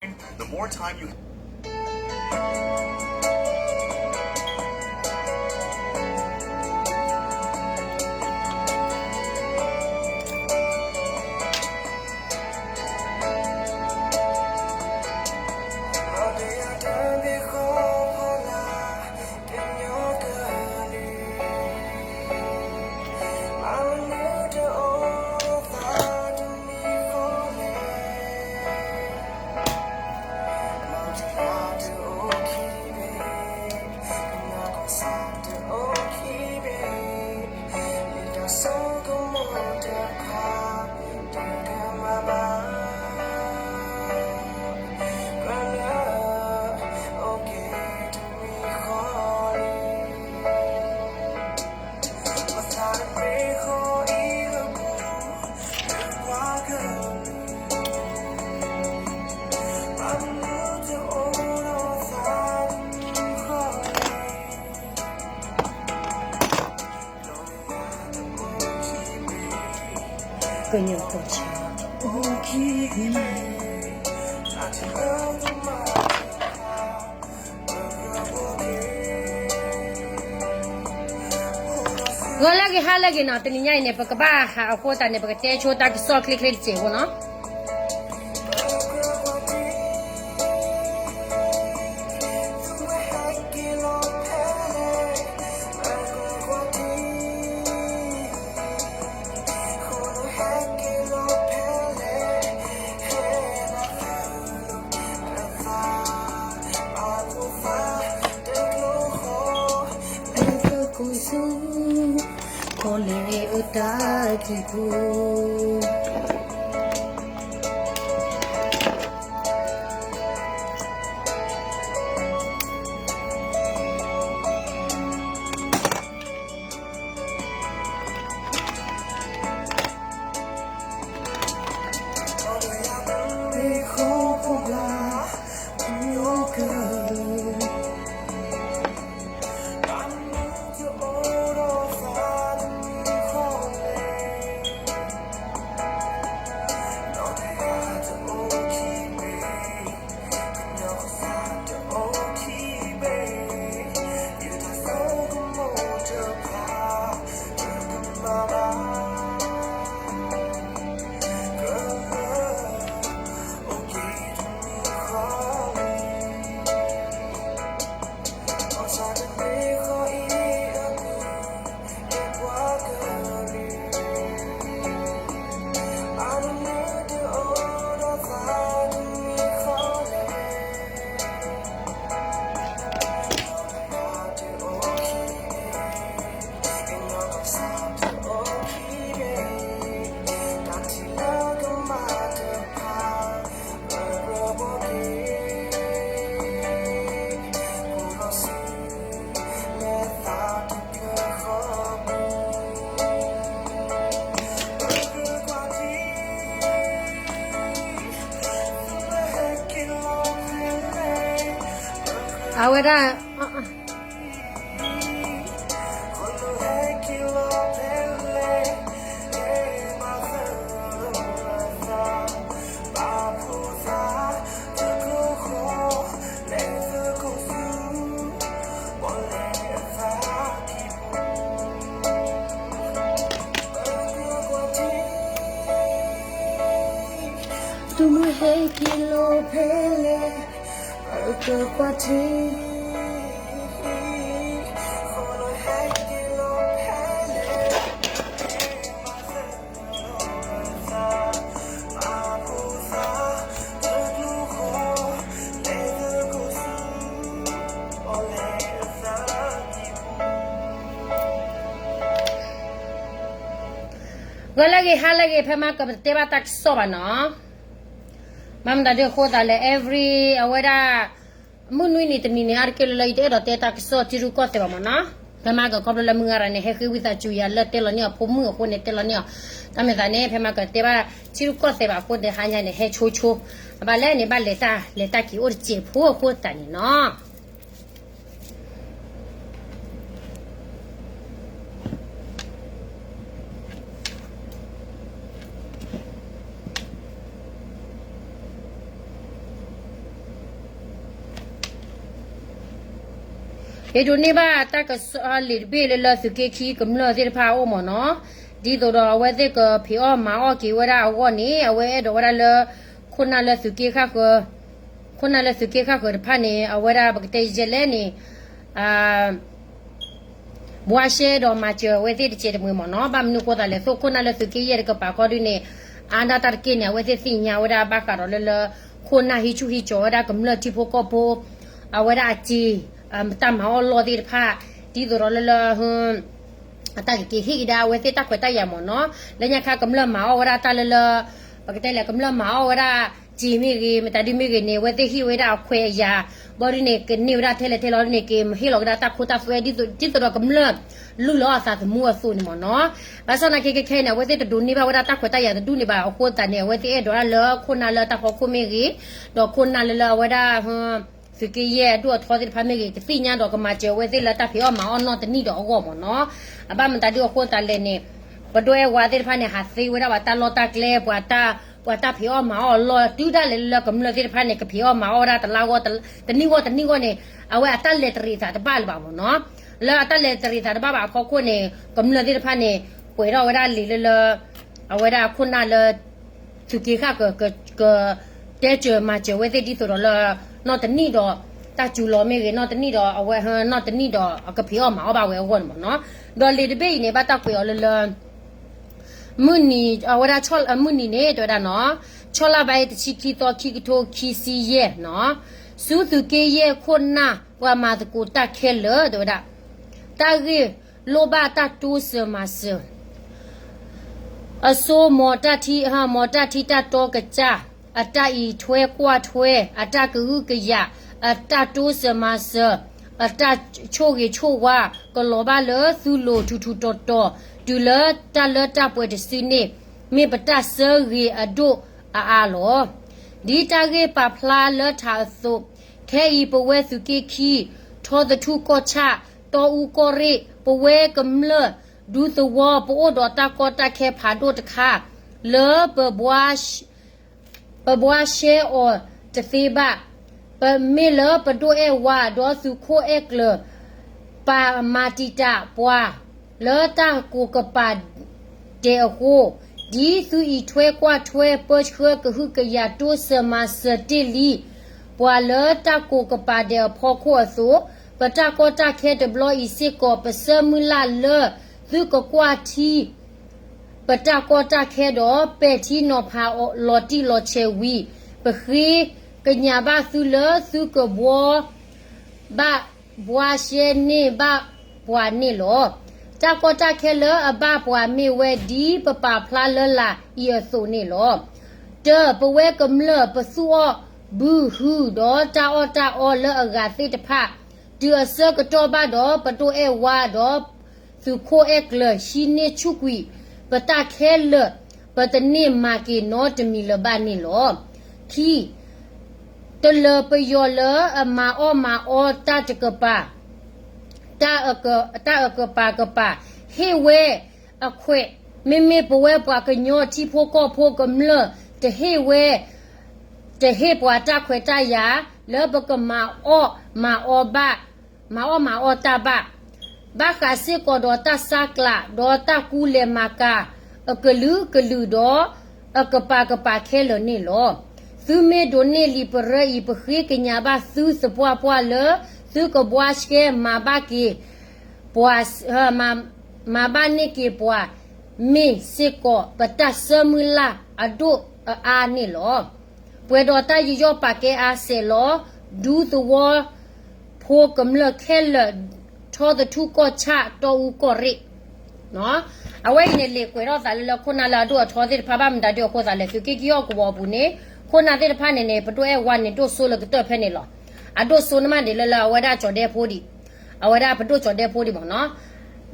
The more time youဂီၤလၢအဂ့ၤ ဟါလၢအဂ့ၤနီၤ, တနံၤညါအံၤန့ၣ် ပကဘၣ်ဟးအဃိသတးန့ၣ် ပကတဲဆိတၢ်ကစီၣ်ချ့ချ့တစဲးဖိနီၤ. အဝဲဒၣ် ဂီၤလၢအဂ့ၤ ဟါလၢအဂ့ၤ ဖဲမၤကပတဲဘၣ်တၢ်ကစီၣ်ဘၣ်နီၤ. ဘၣ်မနုၤဒ်အဃိသတးလဲၣ် every အဝဲဒၣ် မုၢ်နွံနံၤတနံၤန့ၣ် အါတက့ၢ်လၢလၢယတအဲၣ်ဒိးတဲတၢ်ကစီၣ်ထံရူၢ်ကီၢ်သဲးဘၣ်မ့ၢ်နီၤ. ဖဲမၤကခီဖျိလၢမုၢ်ဂၤရၤန့ၣ် ဟဲဃ့ဝံသးစူၤယၤလၢတဲလီၤန့ၢ်အီၤ ဖိမုၣ်အဃိန့ၣ် တဲလီၤန့ၢ်အီၤ. တၢ်မ့ၢ်သးန့ၣ် ဖဲမၤကတဲဘၣ်ထံရူၢ်ကီၢ်သဲးဘၣ်အဃိန့ၣ် ဟါညါန့ၣ် ဟဲဆိဆိ အဘၣ်လဲၣ်န့ၣ် ဘၣ်လဲၤတၢ်လဲၤတၢ်က့ၤအိၣ်တစဲးဖိအဃိသတးန့ၣ်နီၤ. ဂီၤ ဟ့ၣ်ဒိးန့ၢ်ဘၣ်တၢ်ကစီၣ်လံာ်တဘ့ၣ်လၢလၢသုးက့ခံကမျၢၢ်သ့ၣ်တဖၣ်အအိၣ်မ့ၢ်နီၤ, ဒ်သိးဒီးအဝဲသ့ၣ်ကဖံးအီၣ်မၤအီၣ်က့ၤဝဲဒၣ်အဂီၢ်န့ၣ် အဝဲအဲၣ်ဒိးဝဲဒၣ်လၢ ခိၣ်နၢ်လၢသုးက့ဃၣ်ဃၢၤ, ခိၣ်နၢ်လၢသုးက့ဃၣ်ဃၢၤတဖၣ်န့ၣ် အဝဲဒၣ်ပကတဲယဲလဲၣ်န့ၣ် ဘှါရှဲဒီးမၤစၢၤအဝဲသ့ၣ်တစဲးတမှဲၤမ့ၢ်နီၤ. ဘၣ်မနုၤအဃိသတးလဲၣ် သိးခိၣ်နၢ်လၢသုးက့ယဲၢ်တကပၤခီဒုန့ၣ် အါဒၣ်တၢ်တက့ၢ်န့ၣ် အဝဲသ့ၣ်သ့ၣ်ညါဝဲဒၣ်ဘၣ်ဃးဒီးလၢလၢ ခိၣ်နၢ်ဟံးဆူၣ်ဟံးကၠီၤဝဲဒၣ်ကမျၢၢ်ထံဖိကီၢ်ဖိ အဝဲဒၣ်အစ့ တၢ်မၤအီၣ်လီၢ်သ့ၣ်တဖၣ် ဒ်သိးဒီးလၢလၢ အတၢ်ကက့ၤဟ့ၣ်ကဒါအဝဲသ့ၣ်တၢ်ခွဲးတၢ်ယာ်မ့ၢ်နီၤ. လၢညါခါကမျၢၢ်မၤအီၣ်ဝဲဒၣ်တၢ်လၢလၢ ပကတဲလဲၣ် ကမျၢၢ်မၤအီၣ်ဝဲဒၣ်စ့မ့ၢ်ဂ့ၤ မတၤဒုမ့ၢ်ဂ့ၤန့ၣ် အဝဲသ့ၣ်ဟ့ၣ်ဝဲဒၣ်အခွဲးအယာ် ဘီဒုန့ၣ် ကန့ၢ်ဝဲဒၣ်ထဲလဲၣ်ထဲလီၤဒုန့ၣ် ကဟ့ၣ်လီၤကဒါတၢ်ခိတၢ်သွဲ ဒ်သိးဒီးကမျၢၢ်လုၢ်လီၤအသးသမူအသိးန့ၣ်မ့ၢ်နီၤ. ဘၣ်ဆၣ်သနာ်က့ခဲခဲအံၤန့ၣ် အဝဲသ့ၣ်တဒိးန့ၢ်ဘၣ်ဝဲဒၣ်တၢ်ခွဲးတၢ်ယာ်တဒူၣ်န့ၣ်ဘၣ် အဃိသတးန့ၣ် အဝဲသ့ၣ်အဲၣ်ဒိးဒၣ်လၢခိၣ်နၢ်လၢတၢ်ဖီခိၣ်မ့ၢ်ဂ့ၤ ဒီးခိၣ်နၢ်လၢလၢအဝဲဒၣ် သုးက့ယဲၢ်အဒိၣ်အထီသ့ၣ်တဖၣ်မ့ၢ်ဂ့ၤ ကသ့ၣ်ညါဒီးကမၤစၢၤအဝဲသ့ၣ်လၢတၢ်ဖံးအီၣ်မၤအီၣ်နီၢ်တနံၣ်ဒီးအဂီၢ်မ့ၢ်နီၤ. အဘၣ်မတၤဒုအဃိသတးလဲၣ်န့ၣ် ပဒိၣ်အဲၣ်ဝါသ့ၣ်တဖၣ်န့ၣ် ဟးသ့ဝဲဒၣ်ပှၤတၢ်လီၢ်တၢ်ကျဲ ပှၤတၢ် ပှၤတၢ်ဖံးအီၣ်မၤအီၣ်အလီၢ်တုၤဒၣ်လဲာ်လၢကမျၢၢ်သ့ၣ်တဖၣ်န့ၣ် ကဖံးအီၣ်မၤအီၣ်ဝဲဒၣ်တလါဂီၢ် တနံၣ်ဂီၢ်တနံၣ်ဂီၢ်န့ၣ် အဝဲအတၢ်လဲၤတရံးသးတဘၣ်လၢၤဘၣ်မ့ၢ်နီၤ. လၢအတၢ်လဲၤတရံးသးတဘၣ်ဘၣ်အဖီခိၣ်န့ၣ် ကမျၢၢ်သ့ၣ်တဖၣ်န့ၣ် ကွဲးထီၣ်ဝဲဒၣ်လံာ်လၢလၢ အဝဲဒၣ်ခိၣ်နၢ်လၢ သုးက့ဃၣ်က က တဲစၢၤမၤစၢၤဝဲသ့ၣ်ဒ်သိးဒီးလၢ နီၢ်တနံၣ်ဒီး တၢ်စူၤလီၤမ့ၢ်ဂ့ၤ နီၢ်တနံၣ်ဒီးအဝဲ နီၢ်တနံၣ်ဒီးအကဖံးအီၣ်မၤအီၣ်ဘၣ်ဝဲအဂီၢ်န့ၣ်မ့ၢ်နီၤ. ဒီးလံာ်တဘ့ၣ်အံၤန့ၣ် ဘၣ်တၢ်ကွဲးအီၤလၢလၢ မုၢ်နံၤ အဝဲဒၣ်မုၢ်နံၤန့ၣ် တဲဝဲဒၣ်နီၤ ဆီလါဘၣ်အ့တဆံခံသီ ခံကထိခံဆံယဲၢ်နီၤ, ဆူသုးက့ယဲၢ်ခိၣ်နၢ် ပှၤမၤသကိးတၢ်ခဲလၢာ် တဲဝဲဒၣ် တၢ်ဂ့ၢ်လိၣ်ဘၣ်တၢ်တိစၢၤမၤစၢၤ အစိ မ်တၢ်ထံ မ်တၢ်ထံတၢ်တီကစၢ် အတၢ်အံးထွဲကွၢ်ထွဲ အတၢ်ကဟုကယာ် အတၢ်တိစၢၤမၤစၢၤ အတၢ်ဆိၣ်ဂ့ၤဆိၣ်ဝါ ကလီၤဘၣ်လၢသုလိၤထူးထူးတီၤတီၤ တုၤလၢတၢ်လၢတၢ်ပှဲၤတစုန့ၣ် မ့ၢ်ပတၢ်ဆၢဂ့ၤအဒိၣ်အအါလီၤ. ဒ်တၢ်ဂ့ၢ်ပာ်ဖျါလၢထးအသိး, ခဲအံၤပဝဲသုးက့ခံ ထီသထူၣ်ကီၢ်ဆၣ် တီအူကီၢ်ရ့ၣ် ပဝဲကမျၢၢ် ဒူသဝီ ပအိၣ်ဒီးတၢ်ကီတၢ်ခဲဖးဒိၣ်တခါ လၢ ပဘှါရှဲအီၤတသ့ဘၣ်. ပမ့ၢ်လၢပဒိၣ်အဲၣ်ဝါဒီးသုးခိၣ်အဲၣ်ကျၢၤ ပာ်မၤတံာ်တာ်ပှၤ လၢတၢ်ကိးကပၤဒဲးအဃိ, ဒ်သုအံးထွဲကွၢ်ထွဲပၢဆှၢကဟုကယာ်တိစၢၤမၤစၢၤတ့ၢ်လံ ပှၤလၢတၢ်ကိးကပၤဒဲးအဖီခိၣ်အသိး, ပတၢ်ကီတၢ်ခဲတဘျီအံၤစ့ၢ်ကီး ပဆၢမုၢ်လၢ်လၢသုကကွၢ်ထံ ပတၢ်ကီတၢ်ခဲဒီး ပဲာ်ထံနီၤဖးလီၤတံၢ်လီၤဆဲးဝံၤ, ပဃ့ကညးဘၣ်သုလၢသုကဘှီ ဘၣ်ဘှါရှဲန့ၢ်ဘၣ်ပှၤန့ၣ်လီၤ. တၢ်ကီတၢ်ခဲလၢအဘၣ်ပှၤမ့ၢ်ဝဲဒ်ပပာ်ဖျါလၢလာ်အံၤအသိးန့ၣ်လီၤ. တၢ ပဝဲကမျၢၢ်ပသူၣ်အီၣ်ဘုဟုၣ်ဒီးတၢ်အီၣ်တၢ်အီလၢအဂၤသ့ၣ်တဖၣ်, တုၤအဆၢကတီၢ်ဘၣ်ဒီး ပဒိၣ်အဲၣ်ဝါဒီး သုးခိၣ်အဲၣ်ကျၢၤဟံးန့ၢ်ဆူၣ်ကွံာ် ပတၢ်ခဲလၢာ် ပတန့ၢ်မၤက့ၤနီတမံၤလၢၤဘၣ်န့ၣ်လီၤ. ခံ တလၢပယီၤလၢအမၤအီၣ်မၤအီတၢ်တကပၤ တၢ်အကပၤကပၤ ဟ့ၣ်ဝဲအခွဲး, မ့မ့ၢ်ပဝဲပှၤကညီထံဖိကီၢ်ဖိကမျၢၢ် တဟ့ၣ်ဝဲ တဟ့ၣ်ပှၤတၢ်ခွဲးတၢ်ယာ် လၢပကမၤအီၣ်မၤအီဘၣ် မၤအီၣ်မၤအီတၢ်ဘၣ်, ဘၣ်ဃးစ့ၢ်ကီးဒီးတၢ်ဆါကျး ဒီးတၢ်ကူလဲၤမၤကၤ အကလုာ်ကလုာ်ဒီး အကပၤကပၤခဲလၢာ်န့ၣ်လီၤ. သုမ့ၢ်ဒိးန့ၢ်လံာ်ပရၢအံၤ ပဃ့ကညးဘၣ်သုသပှၢ်ပှၢ်လၢ သုကဘှါရှဲမၤဘၣ်က့ၤ ပှၤ မၤဘၣ်န့ၢ်က့ၤပှၤ မ့ၢ်စ့ၢ်ကီးပတၢ်ဆၢမုၢ်လၢ်အဒိၣ်အအါန့ၣ်လီၤ. ပှဲၤဒီးတၢ်ယူးယီၣ်ပာ်ကဲအါစဲးလီၤ. ဒူသဝီဖိကမျၢၢ်ခဲလၢာ် ထီသထူၣ်ကီၢ်ဆၣ် တီအူကီၢ်ရ့ၣ် အဝဲအံၤန့ၣ် လံာ်ကွဲးထီၣ်သးလၢလၢခိၣ်နၢ်လၢအဒိၣ်အထီသ့ၣ်တဖၣ် ဘၣ်မတၤဒုအဃိသးလဲၣ် သုးက့ခံဟီၣ်ကဝီၤအပူၤန့ၣ် ခိၣ်နၢ်သ့ၣ်တဖၣ်န့ၣ်န့ၣ် ပဒိၣ်အဲၣ်ဝါန့ၣ် ဒိၣ်စိလၢကတၢၢ်ဖဲန့ၣ်လီၤ. အဒိၣ်စိန့ၣ်မးဒ်လၢလၢအဝဲဒၣ်ကၠီၤဒဲဖိဒံး, အဝဲဒၣ်ပဒိၣ်ကၠီၤဒဲဖိဒံးမ့ၢ်နီၤ.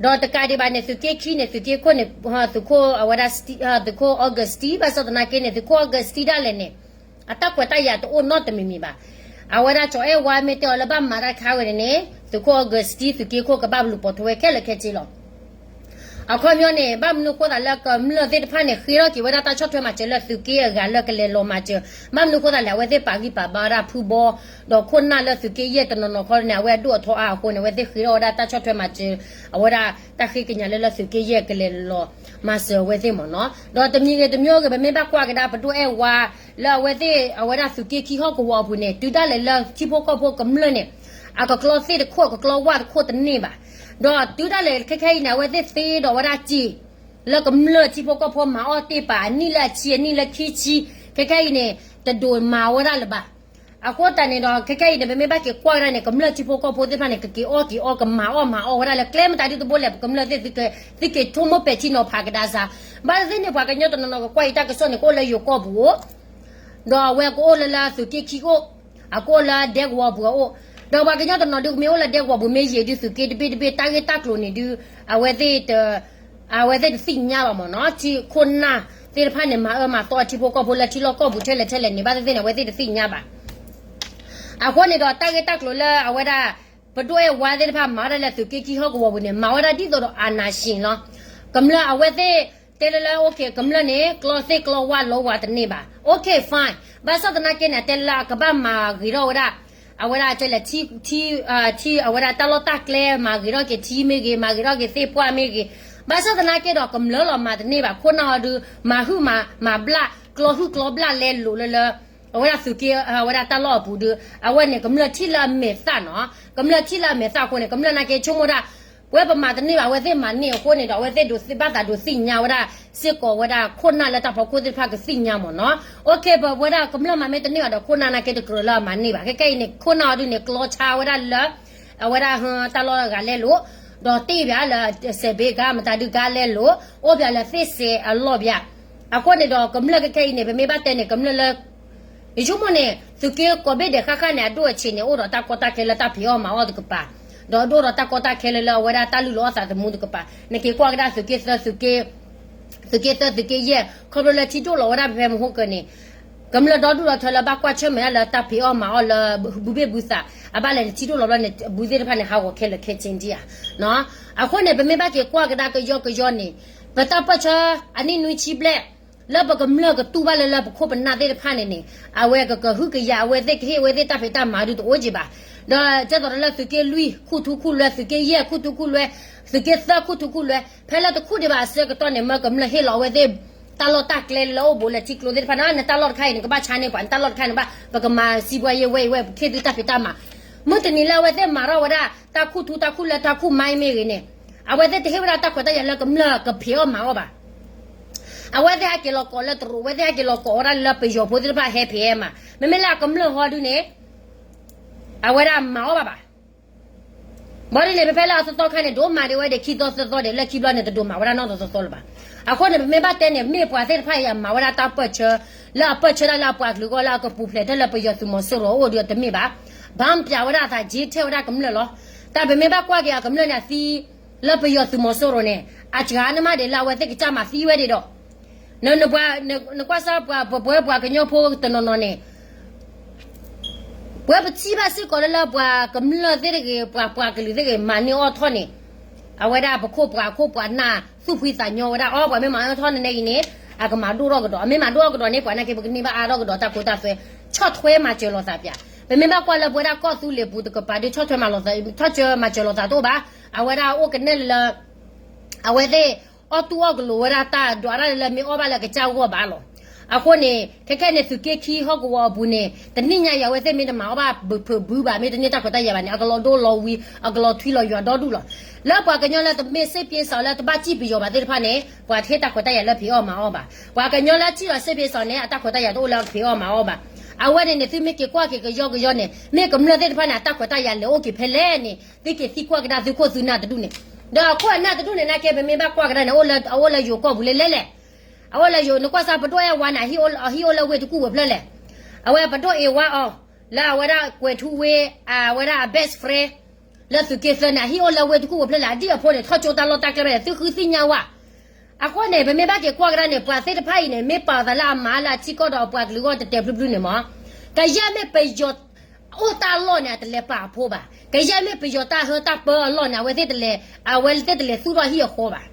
ဒီးတကးဒံးဘၣ်န့ၣ် သုးက့ခံန့ၣ် သုးက့ခိၣ်န့ၣ် သုးခိၣ်အဝဲဒၣ် သုးခိၣ် Augustine ဘၣ်ဆၣ်သနာ်က့န့ၣ် သုးခိၣ် Augustine ဒၣ်လဲာ်န့ၣ် အတၢ်ခွဲးတၢ်ယာ်တအိၣ်နီတမံၤမံၤဘၣ်. အဝဲဒၣ်ကၠီၤအဲၣ်ဝါမ့ၢ်တဲအီၤလၢဘၣ်မၤတၢ်ခါဝဲန့ၣ်န့ၣ် သုးခိၣ် Augustine သုးက့ခိၣ်ကဘၣ်လူၤပိာ်ထွဲဝဲခဲလၢာ်ခဲဆ့လီၤ. အခီပညီန့ၣ် ဘၣ်မနုၤအဃိသတးလၢကမျၢၢ်သ့ၣ်တဖၣ်န့ၣ် ဃ့ထီၣ်က့ၤဝဲဒၣ်တၢ်ဆီၣ်ထွဲမၤစၢၤလၢသုးက့အဂၤလၢကလဲၤလီၤမၤစၢၤ, ဘၣ်မနုၤအဃိသတးလဲၣ် အဝဲသ့ၣ်ပာ်ဂံၢ်ပာ်ဘါဝဲဒၣ်ဖုဘီ, ဒီးခိၣ်နၢ်လၢသုးက့ယဲၢ်တနီၤနီၤခီန့ၣ် အဝဲဒိၣ်အထီအါအဃိန့ၣ် အဝဲသ့ၣ်ဃ့ထီၣ်ဝဲဒၣ်တၢ်ဆီၣ်ထွဲမၤစၢၤ, အဝဲဒၣ်တၢ်ဃ့ကညးလၢလၢသုးက့ယဲၢ်ကလဲၤလီၤမၤစၢၤအဝဲသ့ၣ်မ့ၢ်နီၤ. ဒီးတမံၤဂ့ၤတမံၤဂ့ၤ ပမ့ၢ်ဘၣ်ကွၢ်ကဒါ ပဒိၣ်အဲၣ်ဝါ လၢအဝဲသ့ၣ် အဝဲဒၣ်သုးက့ခံဟီၣ်ကဝီၤအပူၤန့ၣ် တုၤဒၣ်လဲာ်လၢထံဖိကီၢ်ဖိကမျၢၢ်န့ၣ် အကကျီသ့ၣ်တခိၣ် အကကျီဝၣ်တခိၣ်တန့ၢ်ဘၣ်. ဒီးတုၤဒၣ်လဲာ်ခဲခဲအံၤန့ၣ် အဝဲသ့ၣ်သ့ဒီးဝဲဒၣ်စ့ လၢကမျၢၢ်ထံဖိကီၢ်ဖိမၤအီၣ်တ့ၢ်ပာ် အနံၣ်လၢအဆံ အနံၣ်လၢခံဆံ ခဲခဲအံၤန့ၣ် တဒိးမၤဝဲဒၣ်လၢၤဘၣ်. အဃိသတးန့ၣ်ဒီး ခဲခဲအံၤန့ၣ် ပမ့ၢ်ဘၣ်က့ၤကွၢ်ကဒါန့ၣ် ကမျၢၢ်ထံဖိကီၢ်ဖိသ့ၣ်တဖၣ်န့ၣ် ကက့ၤအီၣ်က့ၤအီ ကမၤအီၣ်မၤအီၣ်ဝဲဒၣ်လၢကျဲမတၤဒ်တဘိလဲၣ် ပကမျၢၢ်သ့ၣ် သုက့ၤဆိကမိၣ်ပဲာ်ထံနီၤဖးကဒါစ့ၢ်. ဘၣ်သ့ၣ်သ့ၣ်န့ၣ် ပှၤကညီတနီၤနီၤကကွၢ်အံၤတၢ်ကစီၣ်န့ၣ် ကအိၣ်လၢယိၤကီၢ်ပူၤအိၣ် ဒီးအဝဲကအိၣ်လၢလၢသုးက့ခံအိၣ်, အကအိၣ်လၢဒဲကဝီၤပူၤအအိၣ်, ဒီးပှၤကညီတနီၤဒုးကမ့ၢ်အိၣ်လၢဒဲကဝီၤပူၤ မ့ၢ်ယံာ်ဒုးသုးက့တဘ့ၣ်တဘ့ၣ် တၢ်ဂ့ၢ်တၢ်ကျိၤန့ၣ်ဒုး အဝဲသ့ၣ် အဝဲသ့ၣ်တသ့ၣ်ညါဘၣ်မ့ၢ်နီၤ. ထံခိၣ်နၢ်သ့ၣ်တဖၣ်န့ၣ် မၤအၢမၤသီထံဖိကီၢ်ဖိလၢထံလီၢ်ကီၢ်ပူၤထဲလဲၣ်ထဲလဲၣ်န့ၣ် ဘၣ်သ့ၣ်သ့ၣ်န့ၣ် အဝဲသ့ၣ်တသ့ၣ်ညါဘၣ်. အဃိန့ၣ်ဒီး တၢ်ဂ့ၢ်တၢ်ကျိၤလၢအဝဲဒၣ် ပဒိၣ်အဲၣ်ဝါသ့ၣ်တဖၣ်မၤဝဲဒၣ်လၢသုးက့ခံဟီၣ်ကဝီၤပူၤန့ၣ် မၤဝဲဒၣ်ဒ်သိးဒီး အာဏာရှင် လီၤ. ကမျၢၢ်အဝဲသ့ၣ်တဲလၢလၢ အိၣ်က့ၤ ကမျၢၢ်န့ၣ် ကျီသ့ၣ်ကျီဝၣ်လီဝါတန့ၢ်ဘၣ်. Okay fine. ဘၣ်ဆၣ်သနာ်က့န့ၣ် တဲလၢလၢအကဘၣ်မၤဂ့ၤထီၣ်ဝဲဒၣ် အဝဲဒၣ်ကဲလဲၣ် ထံ ထံ အဝဲဒၣ်တၢ်လီၢ်တၢ်ကျဲ မၤဂ့ၤထီၣ်က့ၤထံမ့ၢ်ဂ့ၤ မၤဂ့ၤထီၣ်က့ၤသ့ၣ်ပှၢ်မ့ၢ်ဂ့ၤ, ဘၣ်ဆၣ်သနာ်က့ဒီး ကမျၢၢ်လီၤမၤတန့ၢ်ဘၣ်. ခိၣ်နၢ်အီၤဒုး မၤဟုၣ်မၤ မၤဘျၣ် ကျီဟုၣ်ကျီဘျၣ်လဲလိာ်လၢလၢ အဝဲဒၣ်သုးက့ အဝဲဒၣ်တၢ်လီၢ်အပူၤဒုး အဝဲန့ၣ်ကမျၢၢ်ထံၣ်လၢအမဲာ်သၣ်နီၤ. ကမျၢၢ်ထံၣ်လၢအမဲာ်သၣ်အဃိန့ၣ် ကမျၢၢ်နာ်က့ဆိကမိၣ်ဒၣ် ပဝဲပမၤတန့ၢ်ဘၣ် အဝဲသ့ၣ်မၤန့ၢ်အဃိန့ၣ်ဒီး အဝဲသ့ၣ်ဒိးသ့ၣ်ဘၣ်သးဒိးသ့ၣ်ညါဝဲဒၣ် စ့ၢ်ကီးဝဲဒၣ်ခိၣ်နၢ်လၢတၢ်ဖီခိၣ်သ့ၣ်တဖၣ်ကသ့ၣ်ညါမ့ၢ်နီၤ. Okay ပဝဲဒၣ်ကမျၢၢ်မၤမ့ၢ်တန့ၢ်ဘၣ်ဒီး ခိၣ်နၢ်နာ်က့တကြၢးလၢအမၤန့ၢ်ဘၣ်. ခဲခဲအံၤန့ၣ် ခိၣ်နၢ်အီၤဒုးန့ၣ် ကျီဆါဝဲဒၣ်လၢ အဝဲဒၣ်တၢ်လီၢ်ဂၤလဲလိာ် ဒီးတ့ၢ်ဘၣ်လၢ စဲးဘ့ကါမတၤဒုးကါလဲလိာ် အိၣ်ဘၣ်လၢသ့ၣ်စဲးအလီၢ်ဘၣ်. အဃိန့ၣ်ဒီး ကမျၢၢ်ခဲခဲအံၤန့ၣ် ပမ့ၢ်ဘၣ်တဲန့ၣ် ကမျၢၢ်လၢ ယဆိကမိၣ်န့ၣ် သုးက့ကိးဘ့ၣ်ဒဲးဃၣ်ဃၣ်န့ၣ် အဒိၣ်အဆံးန့ၣ် အိၣ်ဒီးတၢ်ကီတၢ်ခဲလၢတၢ်ဖံးအီၣ်မၤအီၣ်တကပၤ, ဒီးဒိၣ်ဒီးတၢ်ကီတၢ်ခဲလၢလၢအဝဲဒၣ်တၢ်လုၢ်လီၤအီၣ်သးသမူတကပၤ. နက့ၤကွၢ်ကဒါသုးက့သၢ သုးက့ သုးက့သၢ သုးက့ယဲၢ် ခီဖျိလၢထံဒိၣ်လီၤဝဲဒၣ်ဖဲဖဲမဟိကၢန့ၣ် ကမျၢၢ်ဒီဒူၣ်ဒီထၢလၢဘၣ်ကွၢ်ဆၢၣ်မဲာ်ဒၣ်လၢတၢ်ဖံးအီၣ်မၤအီၣ်လၢ ဘုဘ့ၣ်ဘုသး အဘၣ်လဲၣ်န့ၣ် ထံဒိၣ်လီၤဘျီန့ၣ် ဘုသ့ၣ်တဖၣ်န့ၣ် ဟးဂီၤခဲလၢာ်ခဲဆ့ဒံးဧါ. အဃိန့ၣ် ပမ့ၢ်ဘၣ်က့ၤကွၢ်ကဒါကယီကယီန့ၣ် ပတၢ်ပၢၢ်ဆၢ အနံၣ်နွံဆံဘျဲၣ် လၢပကမျၢၢ်ကတူၢ်ဘၣ်လၢလၢပခိၣ်ပနၢ်သ့ၣ်တဖၣ်န့ၣ်န့ၣ် အဝဲကကဟုကယာ် အဝဲသ့ၣ်ကဟ့ၣ်အဝဲသ့ၣ်တၢ်ဖံးတၢ်မၤဒုးတအိၣ်က့ၤဘၣ်. ဒီးကဲသိးဒီးလၢသုးက့လွံၢ်ခူၣ်ထူခူၣ်လွဲ သုးက့ယဲၢ်ခူၣ်ထူခူၣ်လွဲ သုးက့သၢခူၣ်ထူခူၣ်လွဲ ဖဲလၢတခူၣ်ဒံးဘၣ်အဆၢကတီၢ်န့ၣ် မၢကမျၢၢ်ဟ့ၣ်လီၤအဝဲသ့ၣ် တၢ်လီၢ်တၢ်ကျဲလၢအိၣ်ဘူးလၢထံကျိသ့ၣ်တဖၣ်န့ၣ် နတၢ်လီၢ်တခါအံၤန့ၣ် ကဘၣ်ဆါန့ၢ်ပှၤ နတၢ်လီၢ်တခါအံၤန့ၣ် ဘၣ် ပကမၤစံးပှၤယဲဝဲအံၤဝဲ ပကဟ့ၣ်သုတၢ်ဖံးတၢ်မၤ မုၢ်တနံၤလၢအဝဲသ့ၣ်မၤထီၣ်ဝဲဒၣ် တၢ်ခူၣ်ထူတၢ်ခူၣ်လွဲတၢ်ခူၣ်မါအံၤမ့ၢ်ဂ့ၤန့ၣ် အဝဲသ့ၣ်တဟ့ၣ်ဝဲဒၣ်တၢ်ခွဲးတၢ်ယာ်လၢကမျၢၢ်ကဖံးအီၣ်မၤအီၣ်ဘၣ်. အဝဲသ့ၣ်ဟဲက့ၤလီၤကိးလၢတရူး အဝဲသ့ၣ်ဟဲက့ၤလီၤကိးဝဲဒၣ်လၢပယီၤဖိသ့ၣ်တဖၣ်ဟဲဖံးအီၣ်မၤ မ့မ့ၢ်လၢအကမျၢၢ်ဟီဒုန့ၣ် အဝဲဒၣ်မၤအီၣ်ဘၣ်ဘၣ်. ဘၣ်ဒ်န့ၣ် ဖဲဖဲလၢအသီသီခါန့ၣ် ဒိးမၤဒံးဝဲဒၣ်ခံသီသၢသီဒံး လၢခံဘျီန့ၣ် တဒိးမၤဝဲဒၣ်နီၢ်သီသီသီလၢၤဘၣ်. အဃိန့ၣ် ပမ့ၢ်ဘၣ်တဲန့ၣ် မ့ၢ်ပှၤသ့ၣ်တဖၣ်အံၤအမၤဝဲဒၣ်တၢ်ပၢၢ်ဆၢ လၢအပၢၢ်ဆၢဒၣ်လၢအပှၤကလုာ်အဂီၢ်လၢအကပူၤဖျဲးထဲလၢပယီၤသုးမီၤစိရိၤအအိၣ်ဒီးတမ့ၢ်ဘၣ်. ဘၣ်ပျးဝဲဒၣ်အသး ကၠ့ထဲဝဲဒၣ်ကမျၢၢ်လီၤ. တၢ်ပမ့ၢ်ဘၣ်ကွၢ်က့ၤအကမျၢၢ်န့ၣ်အသံ လၢပယီၤသုးမီၤစိရိၤန့ၣ် အစှၤန့ၣ်မးဒံးလၢအဝဲသ့ၣ်ကစၢ်မၤသံဝဲဒံးဒီး နကွၢ်စၢ်ပှၤပဝဲပှၤကညီဖိတနီၤနီၤန့ၣ် ပဝဲပထံၣ်ဘၣ်စ့ၢ်ကီးလၢလၢပှၤကမျၢၢ်သ့ၣ်တဂ့ၤ ပှၤပှၤကလုာ်သ့ၣ်ဂ့ၤ မၤန့ၢ်အီၣ်ထီၣ်န့ၣ် အဝဲဒၣ်ပခိၣ်ပှၤခိၣ်ပှၤနၢ်သူၣ်ဖှံသးညီဝဲဒၣ်အီၤ ပှၤမ့ၢ်မၤအီၣ်ထီၣ်န့ၣ်အံၤန့ၣ် အကမၤဒိၣ်ထီၣ်ကဒီး အမ့ၢ်မၤဒိၣ်ထီၣ်ကဒီးန့ၣ် ပှၤနာ်က့ပကန့ၢ်ဘၣ်အါထီၣ်ကဒီးတၢ်ခိတၢ်သွဲ ဆီၣ်ထွဲမၤစၢၤလိာ်သးပျး ပမ့ၢ်ဘၣ်ကွၢ်လၢပဝဲဒၣ်ကီၢ်သူလ့ၤပူၤတကပၤဒီး ဆီၣ်ထွဲမၤစၢၤလိာ်သးတအိၣ်ဘၣ် အဝဲဒၣ်အိၣ်ကနဲၣ်လၢ အဝဲသ့ၣ် အီၣ်တူၢ်အီၣ်ကလိာ်ဝဲဒၣ်တၢ်ဒွးတၢ်လၢမ့ၢ်အီၣ်ဘၣ်လၢကစၢ်ဂီၢ်ဘၣ်လီၤ. အဃိန့ၣ် ခဲခဲန့ၣ် သုးက့ခံဟီၣ်ကဝီၤအပူၤန့ၣ် တနံၣ်ညါအံၤ အဝဲသ့ၣ်မ့ၢ်တမၤအီၣ်ဘၣ်ဘုးဖုးဘုးဘၣ် မ့ၢ်တန့ၢ်တၢ်ခွဲးတၢ်ယာ်ဘၣ်န့ၣ် အကလီၤဒိလီၤဝံၤ အကလီၤထွံလီၤယွၤဒီဒူၣ်လီၤ. လၢပှၤကညီလၢတမ့ၢ်စ့ပ့ၤစီၤလၢတဘၣ်စံၣ်ပယီၤဘၣ်သ့ၣ်တဖၣ်န့ၣ် ပှၤတဟ့ၣ်တၢ်ခွဲးတၢ်ယာ်လၢဖံးအီၣ်မၤအီၣ်ဘၣ်. ပှၤကညီလၢစံၣ်လီၤစ့ပ့ၤစီၤန့ၣ် အတၢ်ခွဲးတၢ်ယာ်တအိၣ်လၢဖံးအီၣ်မၤအီၣ်ဘၣ်. အဝဲန့ၣ်န့ၣ် သုမ့ၢ်က့ၤကွၢ်က့ၤကယီကယီန့ၣ် မ့ၢ်ကမျၢၢ်သ့ၣ်တဖၣ်န့ၣ် အတၢ်ခွဲးတၢ်ယာ်လဲၤအိၣ်က့ၤဖဲလဲၣ်န့ၣ် သုက့ၤသံကွၢ်ကဒါသုခိၣ်သုနၢ်တဒူၣ်န့ၣ် ဒီးအခိၣ်အနၢ်တဒူၣ်န့ၣ် နာ်က့ ပမ့ၢ်ဘၣ်ကွၢ်ကဒါန့ၣ် အအိၣ်လၢယိၤကီၢ်ပူၤလဲၣ်လဲၣ်လဲၣ်. အအိၣ်လၢယိၤ နကွၢ်စၢ်ပဒိၣ်အဲၣ်ဝါန့ၣ် အဟံၣ်အိၣ်လၢဝ့ၢ်တကူၣ်ဝဲဖျၢၣ်လဲၣ်. အဝဲပဒိၣ်အ့ဝါအီၤ လၢအဝဲဒၣ်ကွဲၤထူဝ့ အဝဲဒၣ်အ best friend လၢသုးက့သၢန့ၣ် အဟံၣ်အိၣ်လၢဝ့ၢ်တကူၣ်ဝဲဖျၢၣ်လဲၣ် အဒံၣ်အဖိန့ၣ် ထီၣ်ကၠိတၢ်လီၢ်တၢ်ကျဲဘၣ်န့ၣ် သုဃုသ့ၣ်ညါဝဲ အဃိန့ၣ် ပမ့ၢ်ဘၣ်က့ၤကွၢ်ကဒါန့ၣ် ပှၤသ့ၣ်တဖၣ်အံၤန့ၣ် မ့ၢ်ပာ်အသးလၢအမၤလၢအထံကီၢ်ဒီးအပှၤကလုာ်အဂီၢ်တဲာ်တဲာ်ဖျုးဖျုးန့ၣ်မး ကယဲၢ်မ့ၢ်ပယီၤအိၣ်တၢ်လီၢ်န့ၣ် အတလဲၤပာ်အဖိဘၣ်. ကယဲၢ်မ့ၢ်ပယီၤတၢ်ဟၢတၢ်ပၢအလီၢ်န့ၣ် အဝဲသ့ၣ်တလဲၤ အဝဲသ့ၣ်တလဲၤသူၣ်ထီၣ်ဟံၣ်အဃီဘၣ်.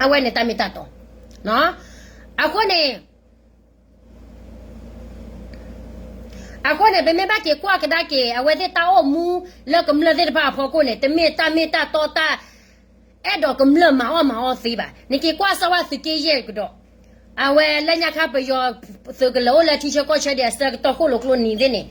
အဝဲန့ၣ်တၢ်မ့ၢ်တၢ်တီ, အဃိန့ၣ် အဃိန့ၣ် ပမ့ၢ်ဘၣ်က့ၤကွၢ်ကဒါက့ၤ အဝဲသ့ၣ်တၢ်အိၣ်မူလၢကမျၢၢ်သ့ၣ်တဖၣ်အဖီခိၣ်န့ၣ် တမ့ၢ်တၢ်မ့ၢ်တၢ်တီတၢ် အဲၣ်ဒိးကမျၢၢ်မၤအီၣ်မၤအီသ့ဘၣ်. နက့ၤကွၢ်စၢ်ဝဲသုးက့ယဲၢ်ကဒီး, အဝဲလၢညါခါပယီၤ သုးကလၢၤအိၣ်လၢထံဆၢကီၢ်ဆၢဒံးအဆၢကတီၢ်ဃိၣ်လိာ်ကျိနံၤသ့ၣ်န့ၣ်,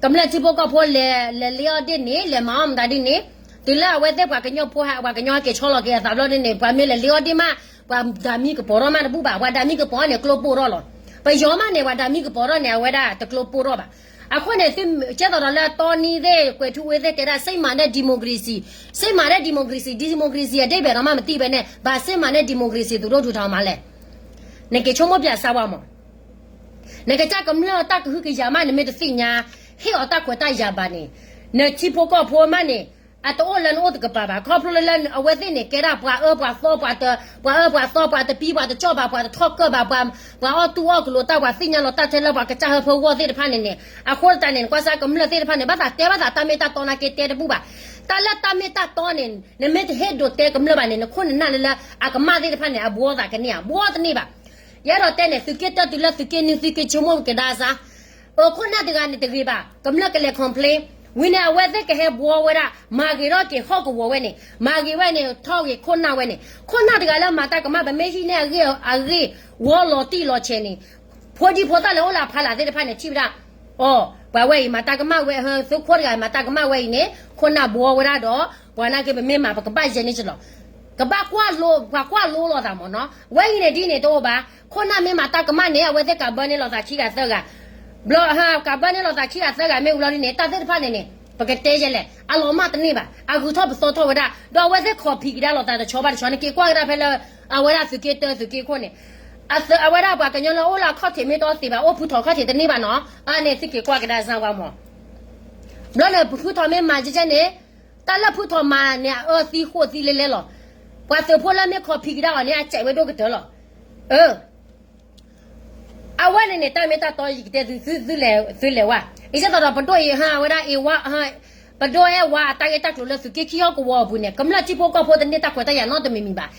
ကမျၢၢ်ထံဖိကီၢ်ဖိလဲၤ လဲၤလ့အီၣ်ဒ့ၣ်န့ၣ် လဲၤမၤအီၣ်မတၤဒ်န့ၣ်, တုၤလၢအဝဲသ့ၣ်ပှၤကညီဖိဟဲ ပှၤကညီဟဲက့ၤဆီလီၤက့ၤအသးဘျီဒ်န့ၣ် ပှၤမ့ၢ်လဲၤလ့အီၣ်ဒ့ၣ်မး ပှၤဒၣ်မံကပီၤထီၣ်မးတဘူၣ်ဘၣ်, ပှၤဒၣ်မံကပီၤန့ၣ် ကျိပိၢ်ထီၣ်လီၤ. ပယီၤမးန့ၣ် ပှၤဒၣ်မံကပီၤထီၣ်န့ၣ် အဝဲဒၣ်တကျိပိၢ်ထီၣ်ဘၣ်. အဃိန့ၣ် သုကဲသိးဒီးလၢအတီနံၤသ့ၣ် ကွဲးထူဝ့သ့ၣ်တဲဒၣ် စစ်မှန်တဲ့ ဒီမိုကရေစီ, စစ်မှန်တဲ့ ဒီမိုကရေစီ, ဒီမိုကရေစီ အဓိပ္ပာယ်ဒီးမးမသိဘဲန့ၣ် ဘာစစ်မှန်တဲ့ ဒီမိုကရေစီ သူတို့ထူထောင်မှာလဲၣ်. နက့ၤဆိကမိၣ်ပၠးစၢ်ဝဲမး, နကစၢ်ကမျၢၢ်တၢ်ကဟုကယာ်မး နမ့ၢ်တသ့ၣ်ညါ ဟ့ၣ်အီၤတၢ်ခွဲးတၢ်ယာ်ဘၣ်န့ၣ်, နထံဖိကီၢ်ဖိမးန့ၣ် အတအိၣ်လၢနအိၣ်တကပၤဘၣ်. ခီဖျိလၢအဝဲသ့ၣ်န့ၣ် ကဲဒၣ်ပှၤအၢပှၤသီ ပှၤ, ပှၤအၢပှၤသီ ပှၤတပံပှၤတကၠီၣ်ဘၣ် ပှၤတထီၣ်ကၢၣ်ဘၣ် ပှၤ, ပှၤအီၣ်တူၢ်အီၣ်ကလိာ်တၢ် ပှၤသ့ၣ်ညါလီၤတၢ်ထဲလၢပှၤကစၢ်ဟၢဖၢဂီၢ်သ့ၣ်တဖၣ်န့ၣ်န့ၣ်, အဃိသတးန့ၣ် ကွၢ်စၢ်ကမျၢၢ်သ့ၣ်တဖၣ်န့ၣ် ဘၣ်သးတဲဘၣ်သးတၢ်မ့ၢ်တၢ်တီနာ်က့တဲတဘူၣ်ဘၣ်. တၢ်လၢတၢ်မ့ၢ်တၢ်တီန့ၣ် နမ့ၢ်တဟ့ၣ်ဒိးတဲကမျၢၢ်ဘၣ်န့ၣ် နခိၣ်နနၢ်လၢလၢအကမၣ်သ့ၣ်တဖၣ်န့ၣ် အဘှီသးကန့ၢ်ဧါ, ဘှီတန့ၢ်ဘၣ်. ယအဲၣ်ဒိးတဲန့ၣ် သုးက့တၢတုၤလၢသုးက့နွံ သုးက့ဆိကမိၣ်ကဒါစၢ် အခိၣ်နၢ်တဂၤန့ၣ်တဂ့ၤဘၣ်, ကမျၢၢ်ကလဲၤ complain ဝံၤန့ၣ် အဝဲသ့ၣ်ကဟဲဘှီဝဲဒၣ် မၤဂ့ၤထီၣ်က့ၤဟီၣ်ကဝီၤဝဲန့ၣ်, မၤဂ့ၤဝဲန့ၣ် ထီၣ်ဂ့ၤခိၣ်နၢ်ဝဲန့ၣ်, ခိၣ်နၢ်တဂၤလၢမၤတၢ်ကမၣ် ပမ့ၢ်ဟံးန့ၢ်အဂ့ၢ် အဂ့ၢ်ဝီလီၤတံၢ်လီၤဆဲးန့ၣ်, ဖိဒံဖိသၣ်လၢအိၣ်လၢအဖီလာ်သ့ၣ်တဖၣ်န့ၣ် ထံၣ်ဝဲဒၣ်, အိ, ပှၤဝဲအံၤမၤတၢ်ကမၣ်ဝဲ, သုးခိၣ်တဂၤ မၤတၢ်ကမၣ်ဝဲအံၤန့ၣ် ခိၣ်နၢ်ဘှီဝဲဒၣ်ဒီး, ပှၤနာ်က့ ပမ့ၢ်မၤပကဘၣ်ယဲၢ်န့ၣ်လီၤ. ကဘၣ်ကွၢ်လိ, ပှၤကွၢ်လိလိာ်သးမးနီၤ, ဝဲအံၤန့ၣ်ဒ်န့ၣ်တအိၣ်ဘၣ်. ခိၣ်နၢ်မ့ၢ်မၤတၢ်ကမၣ်န့ၣ် အဝဲသ့ၣ်ကးဘၢန့ၢ်လိာ်သးခံဂၤသၢဂၤ, ဘျီဟကးဘၢန့ၢ်လိာ်သးခံဂၤသၢဂၤမ့ၢ်ဝံၤလီၤဒ်န့ၣ် တၢ်သ့ၣ်တဖၣ်န့ၣ်န့ၣ် ပကတဲယဲၢ်လဲၣ်, အလီၤမၢ်တန့ၢ်ဘၣ်, အဂုၤထီၣ်ပသီထီၣ်ဝဲဒၣ်, ဒီးအဝဲသ့ၣ် copy က့ၤဒၣ်လိာ်သးတဆီဘၣ်တဆီ, နက့ၤကွၢ်ကဒါဖဲလၢ အဝဲဒၣ်သုးက့တၢသုးက့ခိၣ်န့ၣ်, အဝဲဒၣ်ပှၤကညီလၢအိၣ်လၢအခီၣ်ထံးမ့ၢ်တအိၣ်သ့ဘၣ်, အိၣ်ဖုထီၣ်ခီၣ်ထံးတန့ၢ်ဘၣ်နီၤ, အန့ၣ်သုက့ၤကွၢ်ကဒါစၢ်ဝဲမး. ဘျီန့ၣ်ဖုထီၣ်မ့ၢ်မၤကဲကဲန့ၣ်, တၢ်လၢဖုထီၣ်မၤန့ၣ် အအၢသံဃိၣ်သံလဲလဲလီၤ. ပှၤသုးဖိလၢမ့ၢ် copy က့ၤဒၣ်အီၤန့ၣ် အစဲးဝဲဒိၣ်ကတၢၢ်လီၤ. အၢ အဝဲန့ၣ်န့ၣ် တၢ်မ့ၢ်တၢ်တီယကတဲသု, သုလဲၤဝဲ, ယသိးဒီးပဒိၣ်အံၤဟါဝဲဒၣ်အ့ဝါ, ပဒိၣ်အဲၣ်ဝါအတၢ်ဂ့ၢ်တၢ်ကျိၤလၢသုးက့ခံဟီၣ်ကဝီၤအပူၤန့ၣ် ကမျၢၢ်ထံဖိကီၢ်ဖိတန့ၢ်တၢ်ခွဲးတၢ်ယာ်နီတမံၤမံၤဘၣ်.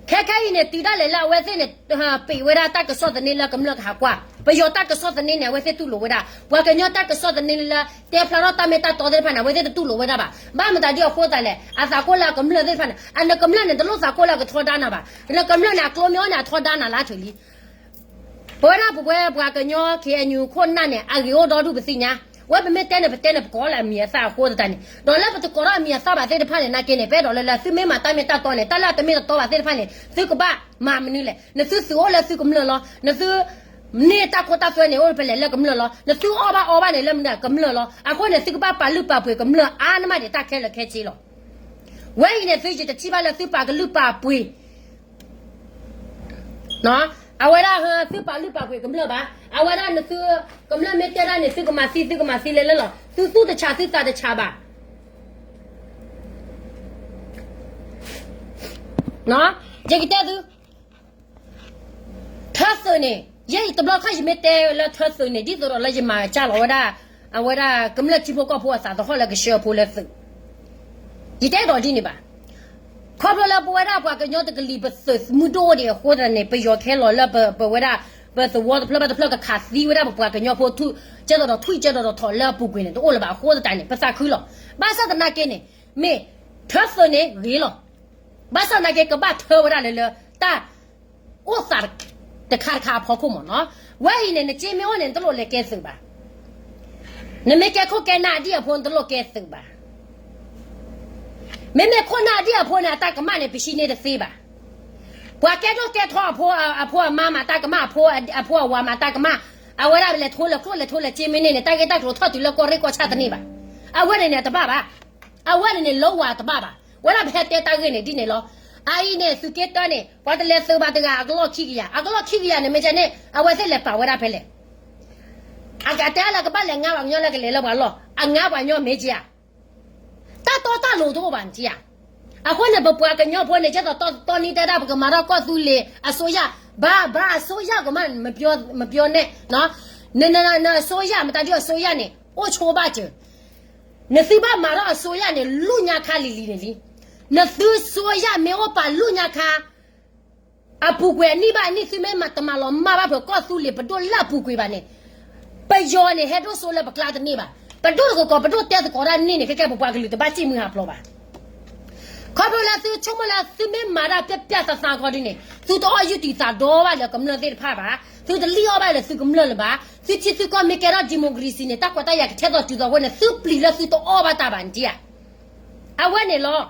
ခဲခဲအံၤန့ၣ် တုၤဒၣ်လဲာ်လၢအဝဲသ့ၣ်န့ၣ် ပ့းဝဲဒၣ်တၢ်ကစီၣ်သန့လၢကမျၢၢ်ကဟးကွၢ်, ပယီၤတၢ်ကစီၣ်သန့န့ၣ် အဝဲသ့ၣ်တူၢ်လိာ်ဝဲဒၣ်, ပှၤကညီတၢ်ကစီၣ်သန့လၢ တဲဖျါထီၣ်တၢ်မ့ၢ်တၢ်တီသ့ၣ်တဖၣ်န့ၣ် အဝဲသ့ၣ်တတူၢ်လိာ်ဝဲဒၣ်ဘၣ်. ဘၣ်မတၤဒ်အဃိသတးလဲၣ်, အသးကိၢ်လၢအကမျၢၢ်သ့ၣ်တဖၣ်န့ၣ်, အနကမျၢၢ်န့ၣ် တလိၣ်သးကိၢ်လၢအကထီဒါနၤဘၣ်, နကမျၢၢ်န့ၣ် အကျိမ့ၢ်အီၣ်န့ၣ် အထီဒါနၤလၢအထုးလံ ပဝဲဒၣ်ပဝဲပှၤကညီ ခ့ၣ်အဲၣ်ယူၣ် ခိၣ်နၢ်န့ၣ် အဂ့ၤအိၣ်ဒီဒူၣ်ပသ့ၣ်ညါ, ဝဲပမ့ၢ်တဲန့ၣ် ပတဲန့ၣ် ပကိးလၢအမံၤအသၣ်အဃိသတးန့ၣ်, ဒီးလၢပတကိးထီၣ်အမံၤအသၣ်ဘၣ်သ့ၣ်တဖၣ်န့ၣ် နာ်က့န့ၣ် ပအဲၣ်ဒိးလၢလၢသုမ့ၢ်မၤတၢ်မ့ၢ်တၢ်တီန့ၣ် တၢ်လၢအတမ့ၢ်တတီဘၣ်သ့ၣ်တဖၣ်န့ၣ် သုကဘၣ်မၤမနုၤလဲၣ်, နသုသုးအိၣ်လၢသုကမျၢၢ်လီၤ, နသု န့ၢ်တၢ်ခိတၢ်သွဲန့ၣ် အိၣ်ဖဲလဲၣ်လၢကမျၢၢ်လီၤ, နသုအီၣ်ဘၣ်အီဘၣ်န့ၣ် လၢမနုၤကမျၢၢ်လီၤ, အဃိန့ၣ် သုကဘၣ်ပာ်လုၢ်ပာ်ပှ့ၤကမျၢၢ်အါန့ၢ်မးဒံးတၢ်ခဲလၢာ်ခဲဆ့လီၤ. ဝဲအံၤန့ၣ် သုယတထံၣ်ဘၣ်လၢသုပာ်ကလုၢ်ပာ်ပှ့ၤ အဝဲဒၣ်သုပာ်လုၢ်ပာ်ပှ့ၤကမျၢၢ်ဘၣ်, အဝဲဒၣ်နသု ကမျၢၢ်မ့ၢ်တဲဒၣ်န့ၣ် သုကမၤသံ သုကမၤသံလဲလဲလီၤ, သုသူၣ်တဆးသုသးတဆးဘၣ်. ယကတဲသု ထၢသုးန့ၣ် ယဲယတဘျီခါယမ့ၢ်တဲလၢထၢသုးန့ၣ် ဒ်သိးဒီးလၢယမၤကၢ်လီၤဝဲဒၣ် အဝဲဒၣ်ကမျၢၢ်ထံဖိကီၢ်ဖိအသးသဟီၣ်လၢကဆှၢအဖိလၢသုး, ယတဲဒီးဒ်န့ၣ်ဘၣ်. ခီဖျိလၢပဝဲဒၣ်ပှၤကညီတကလံၤပသုးမုၢ်ဒိၣ်အိၣ်ဒံးအဃိသတးန့ၣ် ပယီၤကဟဲလီၤလၢပဝဲဒၣ် ပသဝီတဖျၢၣ်ဘၣ်တဖျၢၣ်ကခးသံဝဲဒၣ်ပပှၤကညီဖိ ကဲသိးဒီးထွံၣ်ကဲသိးဒီးထီၣ်လၢအပူၤကွံာ်န့ၣ် တအိၣ်လၢၤဘၣ်အဃိသတးန့ၣ် ပသးခုလီၤ. ဘၣ်ဆၣ်သနာ်က့န့ၣ် မ့ၢ်ထၢသုးန့ၣ်ဂ့ၤလီၤ. ဘၣ်ဆၣ်သနာ်က့ကဘၣ်ထၢဝဲဒၣ်လၢလၢတၢ် အိၣ်သးတခါတခါအဖီခိၣ်မ့ၢ်နီၤ. ဝဲအံၤန့ၣ် နစ့မ့ၢ်အိၣ်န့ၣ် နတလိၣ်လဲၤကဲသုးဘၣ်. နမ့ၢ်ကဲခိၣ်ကဲနၢ်ဒံၣ်အဖိ နတလိၣ်ကဲသုးဘၣ်. မ့မ့ၢ်ခိၣ်နၢ်ဒံၣ်အဖိန့ၣ် အတၢ်ကမၣ်န့ၣ် ပဟံးန့ၢ်တသ့ဘၣ်. ပှၤကဲဒိၣ်ကဲထီအဖိ အဖိအမါမၤတၢ်ကမၣ် အဖိအဝၤမၤတၢ်ကမၣ်, အဝဲဒၣ်လဲၤထိလဲၤကျိၣ်လဲၤထိလဲၤစ့မ့ၢ်န့ၣ်န့ၣ် တၢ်ဂ့ၢ်တၢ်ကျိၤထီၣ်တုၤလၢကီၢ်ရ့ၣ်ကီၢ်ဆၣ်တန့ၢ်ဘၣ်. အဝဲန့ၣ်န့ၣ် အတဘၣ်ဘၣ်. အဝဲန့ၣ်န့ၣ် လၢဝၤတဘၣ်ဘၣ်. ဝဲဒၣ်ပဟဲတဲတၢ်ဂ့ၢ်န့ၣ်ဒ်န့ၣ်လီၤ. အအံၤန့ၣ် သုးက့တၢန့ၣ် ပှၤတလဲၤသုးဘၣ်တဂၤ အကလီၢ်ခံကယၤ, အကလီၢ်ခံကယၤန့ၣ် မ့ၢ်ကဲန့ၣ် အဝဲသ့ၣ်လဲၤပာ်ဝဲဒၣ်ဖဲလဲၣ်. အကတဲလၢကဘၣ်လဲၤငါပှၤကညီလၢကလဲၤလၢပှၤလီၢ်, အငါပှၤကညီမ့ၢ်ကဲဧါ. တၢ်တီတၢ်လိၤတအိၣ်ဘၣ်နထံၣ်ဧါ. အဃိန့ၣ် ပပှၤကညီဖိန့ၣ် ကဲသိးတီတီနံၤတဲဒၣ် ပကမၤထီၣ်ကီၢ်သူလ့ၤအစိုးရ, ဘၣ်ဘၣ်အစိုးရကမၣ် မပြောနဲ့, နအစိုးရ မတၤဒုအစိုးရန့ၣ် အိၣ်ဆိဘၣ်စၢၤ, နသုဘၣ်မၤထီၣ်အစိုးရန့ၣ် လူညါခါလံၤလံၤန့ၣ်လံ. နသုစိုးရမ့ၢ်အိၣ်ပာ်လူညါခါ အပူၤကွံာ်အနံၣ်ဘၣ်အနံၣ် သုမ့ၢ်တမၤလီၤမၢ်ဘၣ်ဖုးကီၢ်သူလ့ၤပဒိၣ်လၢအပူၤကွံာ်ဘၣ်န့ၣ်, ပယီၤန့ၣ် ဟဲဒိၣ်စိလၢပကျါတန့ၢ်ဘၣ်. ပဒိၣ်တကီၢ်ကီၢ် ပဒိၣ်တဲသကိးတၢ်န့ၣ်န့ၣ် ခဲကဲပပှၤကလုာ်တဘၣ်စံၣ်မုၢ်ဟးဖျိးဘၣ်. ခီဖျိလၢသုဆိကမိၣ်လၢသုမ့ၢ်မၤတၢ်ပျၢ်ပျၢ်သးသးခီဒ်န့ၣ် သုတအီၣ်ယုၢ်တံာ်သးဒီဘၣ်လၢကမျၢၢ်သ့ၣ်တဖၣ်ဘၣ်, သုတလံၣ်အီၣ်ဘၣ်လၢသုကမျၢၢ်လၢၤဘၣ်, သုထံသုကီၢ်မ့ၢ်ကဲထီၣ် democracy န့ၣ် တၢ်ခွဲးတၢ်ယာ်ကထဲသိးတုၤသိးအဃိန့ၣ် သုပျံၤလၢသုတအီၣ်ဘၣ်တၢ်ဘၣ်န့ၣ်ဧါ. အဝဲန့ၣ်လီၤ.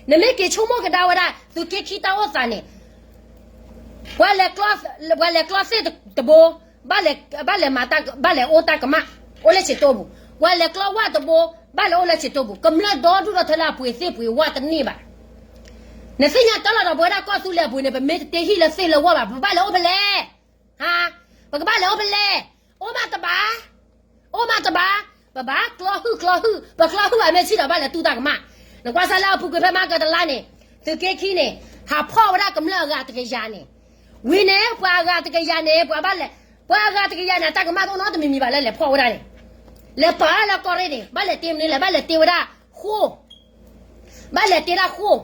နမ့ၢ်က့ၤဆိကမိၣ်ကဒါဝဲဒၣ် သုးက့ခံတၢ်အိၣ်သးန့ၣ် ပှၤလဲၤကျီသ့ၣ်တဘိ ဘၣ်လဲၤမၤတၢ် ဘၣ်လဲၤအိၣ်တၢ်ကမၣ် အိၣ်လၢဆံးတိၢ်ပူၤ, ပှၤလဲၤကျီဝၣ်တဘိ ဘၣ်လဲၤအိၣ်လၢဆံးတိၢ်ပူၤ, ကမျၢၢ်ဒီဒူၣ်ဒီထၢလၢအပှ့ၤသ့ၣ်ပှ့ၤဝၣ်တန့ၢ်ဘၣ်. နသ့ၣ်ညါတၢ်လီၤဒီးပဝဲဒၣ်ကီၢ်သူလ့ၤအပူၤန့ၣ် ပမ့ၢ်တတ့ဟံၣ်လၢသ့ၣ်လၢဝၣ်ဘၣ် ပဘၣ်လဲၤအိၣ်ဖဲလဲၣ်. ဟါ, ပကဘၣ်လဲၤအိၣ်ဖဲလဲၣ်. အိၣ်မးတဘၣ် အိၣ်မးတဘၣ်, ပဘၣ်ကျီဟုၣ်ကျီဟုၣ်, ပကျီဟုၣ်အမ့ၢ်ဆံးဒီးဘၣ်လဲၤတူၢ်တၢ်ကမၣ်. နကွၢ်စၢ်လၢအပူၤကွံာ်ဖဲမၤကတလါန့ၣ် သုးက့ခံန့ၣ် ဟးဖီၣ်ဝဲဒၣ်ကမျၢၢ်အဂၤတကယၤန့ၣ်, ဝံၤန့ၣ် ပှၤအဂၤတကယၤန့ၣ် ပှၤဘၣ်လဲၤ, ပှၤအဂၤတကယၤန့ၣ် အတၢ်ကမၣ်တအိၣ်နီတမံၤမံၤဘၣ်လၢလဲၤဖီၣ်ဝဲဒၣ်န့ၣ်, လဲၤပာ်လၢကီၢ်ရ့ၣ်န့ၣ် ဘၣ်လဲၤတ့မနုၤလဲၣ် ဘၣ်လဲၤတ့ဝဲဒၣ်ဃိၣ် ဘၣ်လဲၤတ့ဒၣ်ဃိၣ်.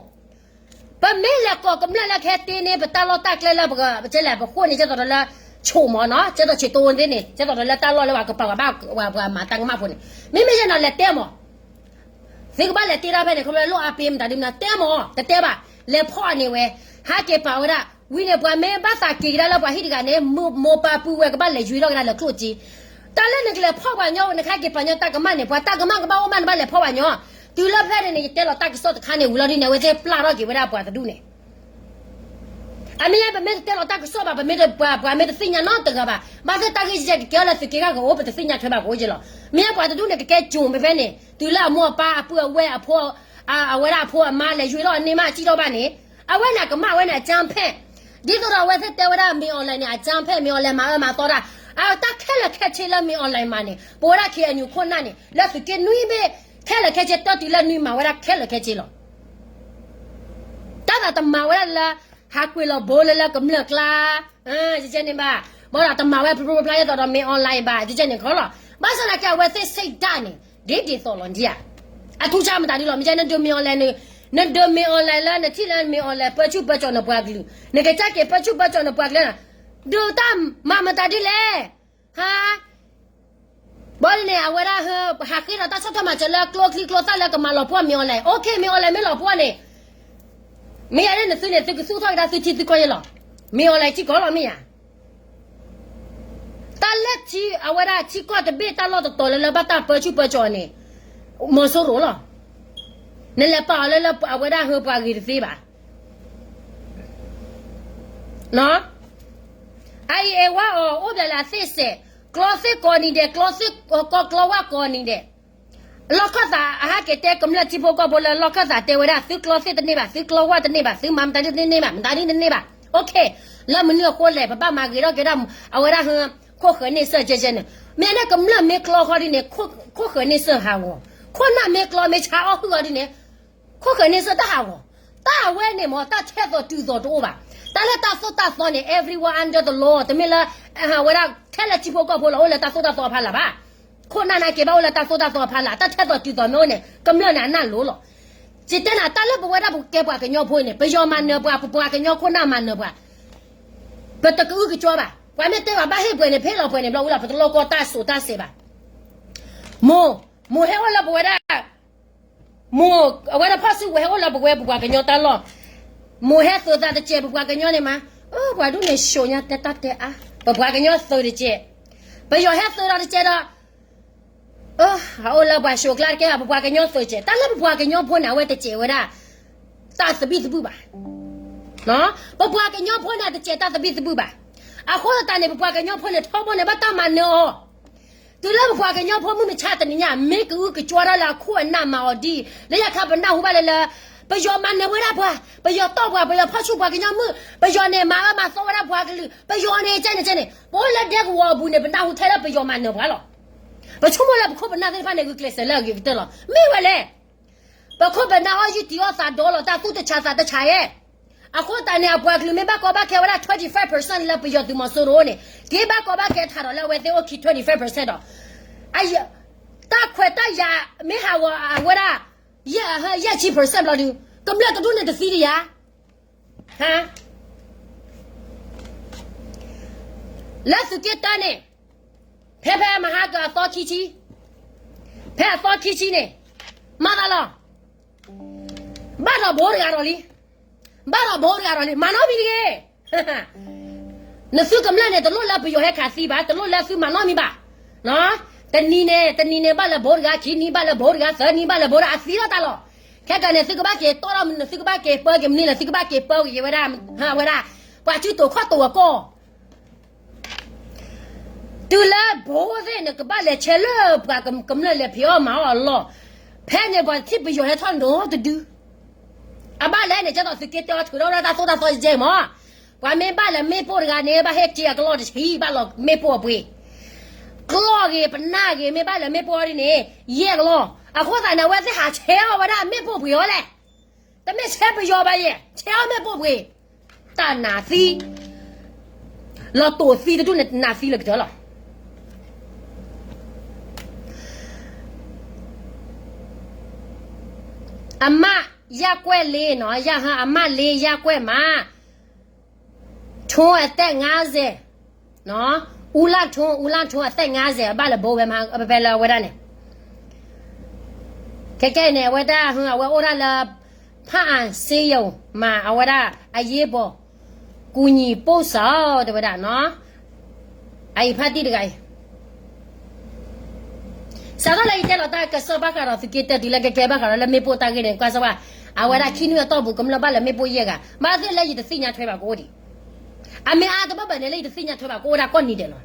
ပမ့ၢ်လဲၤကိးကမျၢၢ်လၢကဟဲတ့န့ၢ် ပတၢ်လီၢ်တၢ်ကျဲလၢပက, ပကလဲၤပဃိၣ်န့ၣ် ကဲသိးဒီးလၢ ဆိးမီၤနီၤ ကဲသိးဆံးတိၢ်ဝဲသ့ၣ်န့ၣ် ကဲသိးဒီးလၢတၢ်လီၢ်လၢပှၤကပာ်ပှၤဘၣ်ပှၤမၤတၢ်ကမၣ်ဖိန့ၣ် မ့မ့ၢ်ယဲနီၤ လဲၤတဲမီၤ. သုကဘၣ်လဲၤတ့ဒၣ်ဖဲန့ၣ် ခီဖျိလၢလိၣ်အါပ့ၤမတၤဒ်မနုၤ တဲမီၤ တတဲဘၣ်. လဲၤဖီၣ်န့ၢ်ဝဲ ဟးက့ၤပာ်ဝဲဒၣ် ဝံၤန့ၣ် ပှၤမ့ၢ်ဘၣ်သးက့ၤကဒါလၢပှၤဟံၣ်တဂၤန့ၣ် မိၢ်ပၢ်ပုၢ်ဝဲၢ်ကဘၣ်လဲၤယွၤထီၣ်ကဒါလၢကျိၣ်စ့. တၢ်လၢနကလဲၤဖီၣ်ပှၤညီ နကဟဲက့ၤပာ်ညီတၢ်ကမၣ်န့ၣ် ပှၤတၢ်ကမၣ်ကဘၣ်အိၣ်မး နဘၣ်လဲၤဖီၣ်ပှၤညီ. တုၤလၢဖဲန့ၣ်န့ၣ် ယတဲလီၤတၢ်ကစီၣ်တခါန့ၣ် ဝံၤလီၤဒ်န့ၣ် အဝဲသ့ၣ်ပျၢ်ထီၣ်က့ၤဝဲဒၣ်ပှၤတဒူၣ်န့ၣ် အမ့ၢ်ပမ့ၢ်တတဲလီၤတၢ်ကစီၣ်ဘၣ် ပမ့ၢ်တပှၤ ပှၤမ့ၢ်တသ့ၣ်ညါနီတဂၤဘၣ် ဘၣ်သ့ၣ်တၢ်ဂ့ၢ်ကဲကဲလၢသုးက့ဂၤကအိၣ် ပတသ့ၣ်ညါထွဲဘၣ်ကအိၣ်က့လီၤ. မ့ၢ်ပှၤတဒူၣ်န့ၣ် ကကဲကိၤမ့ၢ်ဖဲန့ၣ် တုၤလၢအမိၢ်အပၢ်အပုၢ်အဝဲၢ်အဖိ အဝဲဒၣ်အဖိအမါလဲၤယွၤထီၣ်အန့ၢ်မး စံၣ်ထီၣ်ဘၣ်န့ၣ် အဝဲန့ၣ်အကမၣ်ဝဲန့ၣ် အကၢဖဲၣ် ဒ်သိးဒီးအဝဲသ့ၣ်တဲဝဲဒၣ် မင်းအောင်လှိုင် န့ၣ် အကၢဖဲၣ် မင်းအောင်လှိုင် မၤအၢမၤသီတၢ် အတၢ်ခဲလၢာ်ခဲဆ့လၢ မင်းအောင်လှိုင် မၤန့ၣ် ပဝဲဒၣ် KNU ခိၣ်နၢ်န့ၣ် လၢသုးက့နွံဘ့ၣ် ခဲလၢာ်ခဲဆ့ တၢ်တုၤလၢနွံမၤဝဲဒၣ်ခဲလၢာ်ခဲဆ့လီၤ. တၢ်သးတမၤဝဲဒၣ်လၢ ဟးကွံာ်လီၤဘိလၢလၢကမျၢၢ်ကျါ ယကဲန့ၣ်ဘၣ်. ဘၣ်ဒီးတမၤဝဲဖျိဖျိဖျါဖျါ ယဲသိးဒီး မင်းအောင်လှိုင် ဘၣ် ယကဲန့ၣ်ခီလီၤ. ဘၣ်ဆၣ်သနာ်က့ အဝဲသ့ၣ်ဆိကမိၣ်တၢ်န့ၣ် ဒ်ဒ်သိးလီၤဒံးဧါ. အထူးခြားမတၤဒ်လီၤ. မ့ၢ်ကဲ နဒုး မင်းအောင်လှိုင် န့ၣ် နဒုး မင်းအောင်လှိုင် လၢနထံၣ်လၢ မင်းအောင်လှိုင် ပၢဆူၣ်ပၢကၠီၤနပှၤကလုာ် နကစၢ်က့ၤပၢဆူၣ်ပၢကၠီၤနပှၤကလုာ်န့ၣ် ဒုးတၢ်မၤမတၤဒ်လဲၣ် ဟါ ဘၣ်န့ၣ် အဝဲဒၣ် ဟးဃ့ဒီးတၢ်ဆီၣ်ထွဲမၤစၢၤလၢကျိချံကျိသၣ်လၢကမၤလီၤပှီၢ် မင်းအောင်လှိုင် OK မင်းအောင်လှိုင် မ့ၢ်လီၤပှီၢ်န့ၣ် မ့ၢ်ယၤန့ၣ် နသုန့ၣ် သုကသူၣ်ထီၣ်ကဒါသုထံသုကီၢ်ယဲလီၤ. မင်းအောင်လှိုင် ထံကီၢ်လီၤ မ့ၢ်ယၤ တၢ်လၢထံ အဝဲဒၣ်ထံကီၢ်တဘ့ၣ်တၢ်လီၢ်တတီၤလၢလၢဘၣ်တၢ်ပၢဆူၣ်ပၢကၠီၤန့ၣ် မီၤစိရိၤလီၤ. နလဲၤပာ်အီၤလၢလၢအဝဲဒၣ်ဟၢပှၤဂ့ၤတသ့ဘၣ်. အအံၤအဲၣ်ဝါအီၤ အိၣ်ဘၣ်လၢအသ့ၣ်စဲး ကျီသ့ၣ်ကိးနံၤဒဲး ကျီသ့ၣ်ကီၢ်ကျီဝၣ်ကိးနံၤဒဲး လီၢ်ခၢၣ်သး အဟးက့ၤတဲကမျၢၢ်ထံဖိကီၢ်ဖိလၢလီၢ်ခၢၣ်သးတဲဝဲဒၣ် သုကျီသ့ၣ်တန့ၢ်ဘၣ် သုကျီဝၣ်တန့ၢ်ဘၣ် သုမၤမတၤဒ်တန့ၢ်ဘၣ် မတၤဒ်တန့ၢ်ဘၣ် OK လၢမနုၤအဃိလဲၣ် ပဘၣ်မၤဂ့ၤထီၣ်က့ၤဒၣ် အဝဲဒၣ်ဟၢ ခိၣ်ဃၢၤန့ၢ်စၢၣ်ကဲကဲန့ၣ် မ့ၢ်န့ၣ်ကမျၢၢ်မ့ၢ်ကျီဃီဒ်န့ၣ် ခိၣ်ဃၢၤန့ၢ်စၢၣ်ဟးဂီၤ ခိၣ်နၢ်မ့ၢ်ကျီမ့ၢ်ဆါအီၣ်ဟုၣ်အီၤဒ်န့ၣ် ခိၣ်ဃၢၤန့ၢ်စၢၣ်တၢ်ဟးဂီၤ တၢ်အဝဲန့ၣ်မ့ၢ် တၢ်ထဲသိးတုၤသိးတအိၣ်ဘၣ်. တၢ်လၢတၢ်သိၣ်တၢ်သီန့ၣ် everyone under the law တမ့ၢ်လၢ အဝဲဒၣ် ထဲလၢထံဖိကီၢ်ဖိလီၤ အိၣ်လၢတၢ်သိၣ်တၢ်သီအဖီလာ်ဘၣ်. ခိၣ်နၢ်နာ်က့ၤဘၣ်အိၣ်လၢတၢ်သိၣ်တၢ်သီအဖီလာ် တၢ်ထဲသိးတုၤသိးမ့ၢ်အိၣ်န့ၣ် ကမျၢၢ်န့ၣ်အနၢ်လိၤလီၤ. ယတဲနၤ တၢ်လၢပဝဲဒၣ်ပကဲပှၤကညီဖိအံၤန့ၣ် ပယီၤမၤနၢၤပှၤ ပပှၤကညီခိၣ်နၢ်မၤနၢၤပှၤ ပတကအုကကၠီဘၣ်. ပှၤမ့ၢ်တဲပှၤဘၣ်ဟ့ၣ်ပှဲၤန့ၣ် ဖ့ၣ်လီၤပှဲၤန့ၣ်ဘျီဝံၤလီၤ ပတလိၣ်ကီတၢ်စိၤတၢ်စဲးဘၣ်. မိၢ်, မိၢ်ဟဲအိၣ်လၢပဝဲဒၣ် မိၢ်, အဝဲဒၣ်ဖီၣ်စုကဝဲၤဟဲအိၣ်လၢပဝဲပပှၤကညီတၢ်လီၢ်, မိၢ်ဟဲသုးသးတစဲး ပပှၤကညီန့ၣ်မး, ပှၤဒူၣ်န့ၣ် ၡိညါတဲတၢ်တဲအါ, ပပှၤကညီသုးတစဲး, ပယီၤဟဲသုးဒီးတစဲးဒီး, အိၣ်လၢပှၤၡိကျါတကဲဘၣ် ပပှၤကညီသုးတစဲး, တၢ်လၢပပှၤကညီဖိန့ၣ် အဝဲတစဲးဝဲဒၣ် တၢ်သဘံၣ်သဘုၣ်ဘၣ်. ပပှၤကညီဖိန့ၣ် တစဲးတၢ်သဘံၣ်သဘုၣ်ဘၣ်. အဃိသတးန့ၣ် ပပှၤကညီဖိန့ၣ် ထီဘိန့ၣ် ဘၣ်တၢ်မၤနၢၤအီၤ တုၤလၢပပှၤကညီဖိမုၢ်မဆါတနံၤညါ မ့ၢ်ကအုကကၠီဒၣ်လၢအခိၣ်အနၢ်မၤအီၤဒ်အံၤ, လၢညါခါပနၢ်ဟူဘၣ်လၢလၢ ပယီၤမၤနၢၤဝဲဒၣ်ပှၤ, ပယီၤတီၢ်ပှၤ, ပယီၤဖီၣ်ဆူၣ်ပှၤကညီမုၢ်, ပယီၤန့ၣ် မၤအၢမၤသီဝဲဒၣ်ပှၤကလုာ်, ပယီၤန့ၣ် ကဲန့ၣ်ကဲန့ၣ်, ပအိၣ်လၢဒဲကဝီၤအပူၤန့ၣ် ပနၢ်ဟူထဲလၢပယီၤမၤနၢၤပှၤလီၤ. ပဆိကမိၣ်လၢပခိၣ်ပနၢ်သ့ၣ်တဖၣ်န့ၣ် ဂုာ်ကျဲးစၢးလၢအဂ့ၤကတၢၢ်လီၤ. မ့ၢ်ဝဲလဲၣ် ပခိၣ်ပနၢ်အီၣ်ယုၢ်တံၢ်အီၣ်သးဒီလီၤ တၢ်သူၣ်တဆးသးတဆးယဲၢ်. အဃိသတးန့ၣ် အပှၤကလုာ်မ့ၢ်ဘၣ်ကီဘၣ်ခဲဝဲဒၣ် twenty five percent လၢပယီၤသုးမီၤစိရိၤန့ၣ် က့ၤဘၣ်ကီဘၣ်ခဲထးဒီးလၢအဝဲသ့ၣ်အိၣ်ခံ twenty five percent ဒီး တၢ်ခွဲးတၢ်ယာ်မ့ၢ်ဟးဂီၤအဝဲဒၣ် ယဲၢ်ဆံ percent ဘျီဒုး ကမျၢၢ်တဒူၣ်န့ၣ်တသံဒံးယၤ ဟါ လၢသုးက့တၢန့ၣ်, ဖဲဖဲမဟါကအသီခံဆံ, ဖဲအသီခံဆံန့ၣ်, မၤသးလီၤ, ဘၣ်ထီၣ်ဘိတဂၤဒီးလံ, ဘၣ်ထီၣ်ဘိတဂၤဒီးလံ, မၤနီတမံၤတဂ့ၤ. နသုကမျၢၢ်န့ၣ် တလိၣ်လၢပယီၤဟဲခးသံဘၣ်, တလိၣ်လၢသုမၤနီတမံၤဘၣ်. တနံၤန့ၣ် တနံၤန့ၣ်ဘၣ်လၢဘိတဂၤ, ခံနံၤဘၣ်လၢဘိတဂၤ, သၢနံၤဘၣ်လၢဘိတဂၤ, အသံလီၤတၢ်လီၤ. ခဲကနံၣ်န့ၣ် သုကဘၣ်က့ၤတီၢ်ထီၣ်, သုကဘၣ်က့ၤပၢက့ၤမနုၤလဲၣ်, သုကဘၣ်က့ၤပၢက့ၤဝဲဒၣ်, ဝဲဒၣ်, ပှၤစုတိာ်ခီၣ်တိာ်အကီၢ် တုၤလၢဘိသ့ၣ်န့ၣ် ကဘၣ်လဲၤဆဲးလၢပှၤကမျၢၢ်လဲၤဖံးအီၣ်မၤအီၣ်အလီၢ်, ဖဲန့ၣ်ပှၤထံၣ်ပယီၤဟဲထီၣ်နီတဒု, အဘၣ်လဲၣ်န့ၣ် ကဲသိးသုးက့တၢထုးထီၣ်ဝဲဒၣ်တၢ်သိၣ်တၢ်သီယဲၢ်မး, ပှၤမ့ၢ်ဘၣ်လဲၤမ့ၣ်ပိၢ်တဂၤန့ၣ် ဘၣ်ဟ့ၣ်က့ၤအကလီၢ်တဆံ ဘၣ်လီၤမ့ၣ်ပိၢ်အပှ့ၤ, ကျီၢ်ဂ့ၤပနၢ်ဂ့ၤ မ့ၢ်ဘၣ်လဲၤမ့ၣ်ပိၢ်အီၤဒ်န့ၣ် ယဲၢ်ကလီၢ်, အဃိသတးန့ၣ် အဝဲသ့ၣ်ဟးဆဲးအီၣ်ဝဲဒၣ်မ့ၣ်ပိၢ်ပှ့ၤအီၤလဲၣ်. တမ့ၢ်ဆဲးပယီၤဘၣ်ယဲၢ်, ဆဲးအီၣ်မ့ၣ်ပိၢ်ပှ့ၤ, တၢ်နးသံ, လီၤတိာ်သံတဒူၣ်န့ၣ် နးသံလၢကတၢၢ်လီၤ. အမးယကွဲၢ်လ့နီၤ, အမးလ့ယကွဲၢ်မး, ထွန်းအသက်ငါးဆယ်, ဦးလှထွန်း, ဦးလှထွန်းအသက်ငါးဆယ် အဘၣ်လၢဘိဝဲမး, ဖဲလၢအဝဲဒၣ်န့ၣ် ခဲကဲန့ၣ် အဝဲဒၣ် အဝဲအိၣ်ဒၣ်လၢ ဖးအၣ်စ့ယိၤမး အဝဲဒၣ် အရေးပေါ် ကူညီပို့ဆောင် တဲဝဲဒၣ်နီၤ, အအံၤဖးတံၢ်တဂၤအံၤ စးထီၣ်လၢယတဲလီၤတၢ်ကစီၣ်ဘၣ်ဃးဒီးသုးက့တၢတုၤလၢကဲကဲဘၣ်ဃးဒီးလၢမ့ၣ်ပိၢ်တၢ်ဂ့ၢ်န့ၣ် ကွၢ်စၢၤဝဲ, အဝဲဒၣ်ခံနွံအတီၢ်ပူၤ ကမျၢၢ်ဘၣ်လၢမ့ၣ်ပိၢ်ယဲၢ်ဂၤ, ဘၣ်သ့ၣ်လၢယတသ့ၣ်ညါထွဲဘၣ်ကအိၣ်ဒံး, အမ့ၢ်အါတဘၣ်ဘၣ်န့ၣ်လၢယတသ့ၣ်ညါထွဲဘၣ် ကအိၣ်ဒၣ်ကိးနံၤဒဲးလီၤ.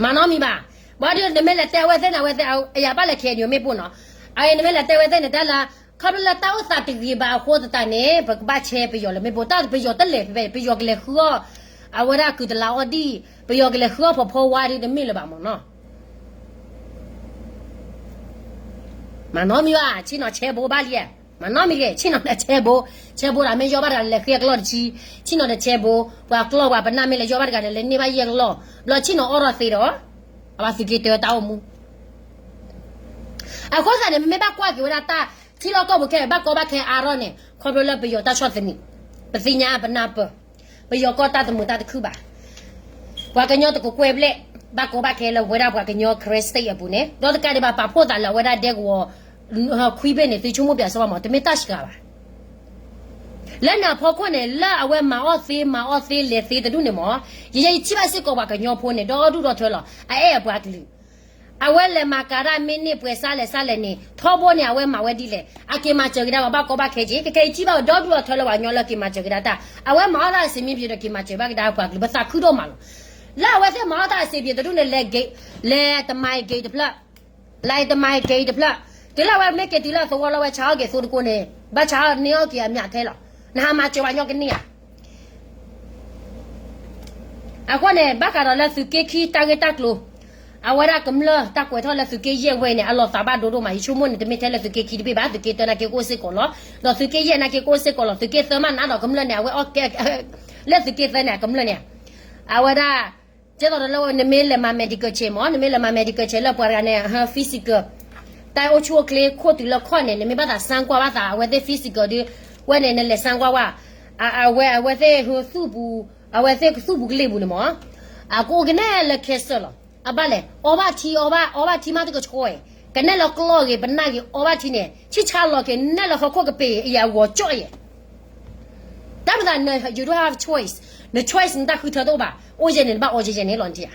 မၤနီတမံၤဘၣ်. ဘၣ်ဒီးနမ့ၢ်လဲၤတဲအဝဲသ့ၣ်န့ၣ် အဝဲသ့ၣ်အယၤဘၣ်လဲၤခဲအံၤမ့ၣ်ပိၢ်နီၤ, အအံၤနမ့ၢ်လဲၤတဲဝဲသ့ၣ်န့ၣ် တၢ်လၢ ခီဖျိလၢတၢ်အိၣ်သးတဂ့ၤဘၣ်အဃိသတးန့ၣ် ပကဘၣ်ဆဲးပယီၤလၢမ့ၣ်ပိၢ်, တၢ်ပယီၤတလဲၤဖဲ ပယီၤကလဲၤဃုအီၣ် အဝဲဒၣ်ကုၢ်တလးအီၣ်ဒံၣ်, ပယီၤကလဲၤဃုအီၣ်ဖီဖီဝါဒ်တမ့ၢ်လၢၤဘၣ်မ့ၢ်နီၤ. မၤနီတမံၤဘၣ်, ဆ့ၣ်နီၤဆဲးဘိဘၣ်လံ, မၤနီတမံၤဂ့ၤ, ဆ့ၣ်နီၤဒီးဆဲးဘိ, ဆဲးဘိဒီးမ့ၢ်ယီၢ်ဘၣ်တဂၤန့ၣ် လဲၤဃ့အကလီၢ်တဆံ, ဆ့ၣ်နီၤဒီးဆဲးဘိ, ပှၤကျီၢ်ပှၤပနၢ်မ့ၢ်လဲၤယီၢ်ဘၣ်တဂၤန့ၣ် လဲၤန့ၢ်ဘၣ်ယဲၢ်ကလီၢ်, ဘျီဆ့ၣ်နီၤအီၣ်ထီၣ်သ့ဒီး အဝဲသုးက့တၢတၢ်အိၣ်မူ အဃိသတးန့ၣ် မ့မ့ၢ်ဘၣ်ကွၢ်က့ၤဝဲဒၣ်တၢ်ထံလီၢ်ကီၢ်ပူၤခဲအံၤ ဘၣ်ကီဘၣ်ခဲအါထီၣ်န့ၣ် ခီဖျိလၢပယီၤတၢ်ဆီၣ်သနံး, ပသ့ၣ်ညါပနၢ်ပၢၢ်, ပယီၤကီၢ်တၢ်တမုာ်တၢ်တခုၣ်ဘၣ်. ပှၤကညီတကကွဲၢ်ဘျဲၣ်, ဘၣ်ကီဘၣ်ခဲလၢဝဲဒၣ်ပှၤကညီ Karen State အပူၤန့ၣ် ဒီးတကးဒံးဘၣ် ပာ်ဖှိၣ်သးလၢအဝဲဒၣ်ဒဲကဝီၤ ခွံဘ့ၣ်န့ၣ် သုဆိကမိၣ်ပၠးစၢၤဘၣ်မး တမ့ၢ်တၢ်စှၤဘၣ်. လၢန့ၣ်အဖီခိၣ်န့ၣ် လၢအဝဲမၤအီၣ်သ့မၤအီၣ်သ့လဲၤသ့တဒူၣ်န့ၣ်မး, ယဲယထံၣ်ဘၣ်စ့ၢ်ကီးပှၤကညီဖိန့ၣ် ဒီဒူၣ်ဒီထၢလီၤ, အအဲၣ်အပှၤကလုာ် အဝဲလဲၤမၤကၤတၢ်မ့ၢ်န့ၢ်ပှဲၤစးလဲၣ်စးလဲၣ်န့ၣ် ထီဘိန့ၣ် အဝဲမၤဝဲဒ်လဲၣ်, အက့ၤမၤစၢၤက့ၤဒၣ်ပှၤဘၣ်ကီဘၣ်ခဲက့ၤ, ခဲကဲယထံၣ်ဘၣ်ဒီဒူၣ်ဒီထၢလၢပှၤကညီလၢက့ၤမၤစၢၤက့ၤဒၣ်တၢ်, အဝဲမၤအီၣ်တၢ်အစ့မ့ၢ်ပှဲၤဒီးက့ၤမၤစၢၤဘၣ်က့ၤဒၣ်ပှၤကလုာ် ပသးခုဒိၣ်မးလီၤ. လၢအဝဲသ့ၣ်မၤအီၣ်တၢ်အစ့ပှဲၤတဒူၣ်န့ၣ် လဲၤတမၤက့ၤတဖျၢၣ် လဲၤတမၤက့ၤတဖျၢၣ်, တုၤလၢအဝဲမ့ၢ်က့ၤတုၤလၢအသဝီလၢအဝဲဆါအီၣ်က့ၤသိတကိးန့ၣ် ဘၣ်ဆါအီၣ်န့ၢ်အီၣ်က့ၤအမျးထဲလီၤ, နဟးမၤစၢၤပှၤကညီကန့ၢ်ဧါ. အဃိန့ၣ် ဘၣ်ဃးဒီးလၢသုးက့ခံတၢ်ဂ့ၢ်တၢ်ကျိၤ, အဝဲဒၣ်ကမျၢၢ်တၢ်ကွဲးထီၣ်လၢသုးက့ယဲၢ်ဝဲအံၤန့ၣ် အလီၤသးဘၣ်ဒိဒိၣ်မး, ယဆိကမိၣ်န့ၣ် တမ့ၢ်ထဲလၢသုးက့ခံတဘ့ၣ်ဘၣ်, သုးက့တၢနာ်က့ၤကအိၣ်စ့ၢ်ကီးလီၤ, ဒီးသုးက့ယဲၢ်နာ်က့ၤကအိၣ်စ့ၢ်ကီးလီၤ, သုးက့သၢမးနးဒီးကမျၢၢ်န့ၣ် အဝဲအီၣ်ကဲ လၢသုးက့သၢန့ၣ် အကမျၢၢ်န့ၣ် အဝဲဒၣ် ကဲသိးဒီးလၢနမ့ၢ်လဲၤမၤ medical check မး, နမ့ၢ်လဲၤမၤ medical check လၢပှၤတဂၤန့ၣ် physical တၢ်အိၣ်ဆူၣ်အိၣ်ချ့ခိၣ်တုၤလၢခီၣ်န့ၣ် နမ့ၢ်ဘၣ်သးစမ်းကွၢ်ဘၣ်သး အဝဲသ့ၣ် physical ဒီး ဝဲန့ၣ် နလဲၤစမ်းကွၢ်ဝဲ အဝဲ အဝဲသ့ၣ်ဟူသူၣ်ပူၤ, အဝဲသ့ၣ်ကသူၣ်ပူၤကလ့ၢ်ပူၤန့ၣ်မး, အကအိၣ်က့ၤနဲၣ်လၢ cancer လီၤ. အဘၣ်လဲၣ် အီဘၣ်ထံ အီဘၣ် အီဘၣ်ထံမးတကဆှီအံၤ, ကနဲၣ်လၢကျီၢ်ဂ့ၤ ပနၢ်ဂ့ၤ အီဘၣ်ထံန့ၣ် ဆံၣ်ဆါလီၤက့ၤ နဲၣ်လၢဟီၣ်ခိၣ်ကပ့ၤအံၤ အဂီၤကၠီၣ်အံၤ တၢ်မၤသး you don't have choice, န choice နတၢ်ဃုထၢတအိၣ်ဘၣ်, အိၣ်ယဲၢ်န့ၣ် နဘၣ်အိၣ်ယဲၢ်ယဲၢ်န့ၣ်လီၤနထံၣ်ဧါ.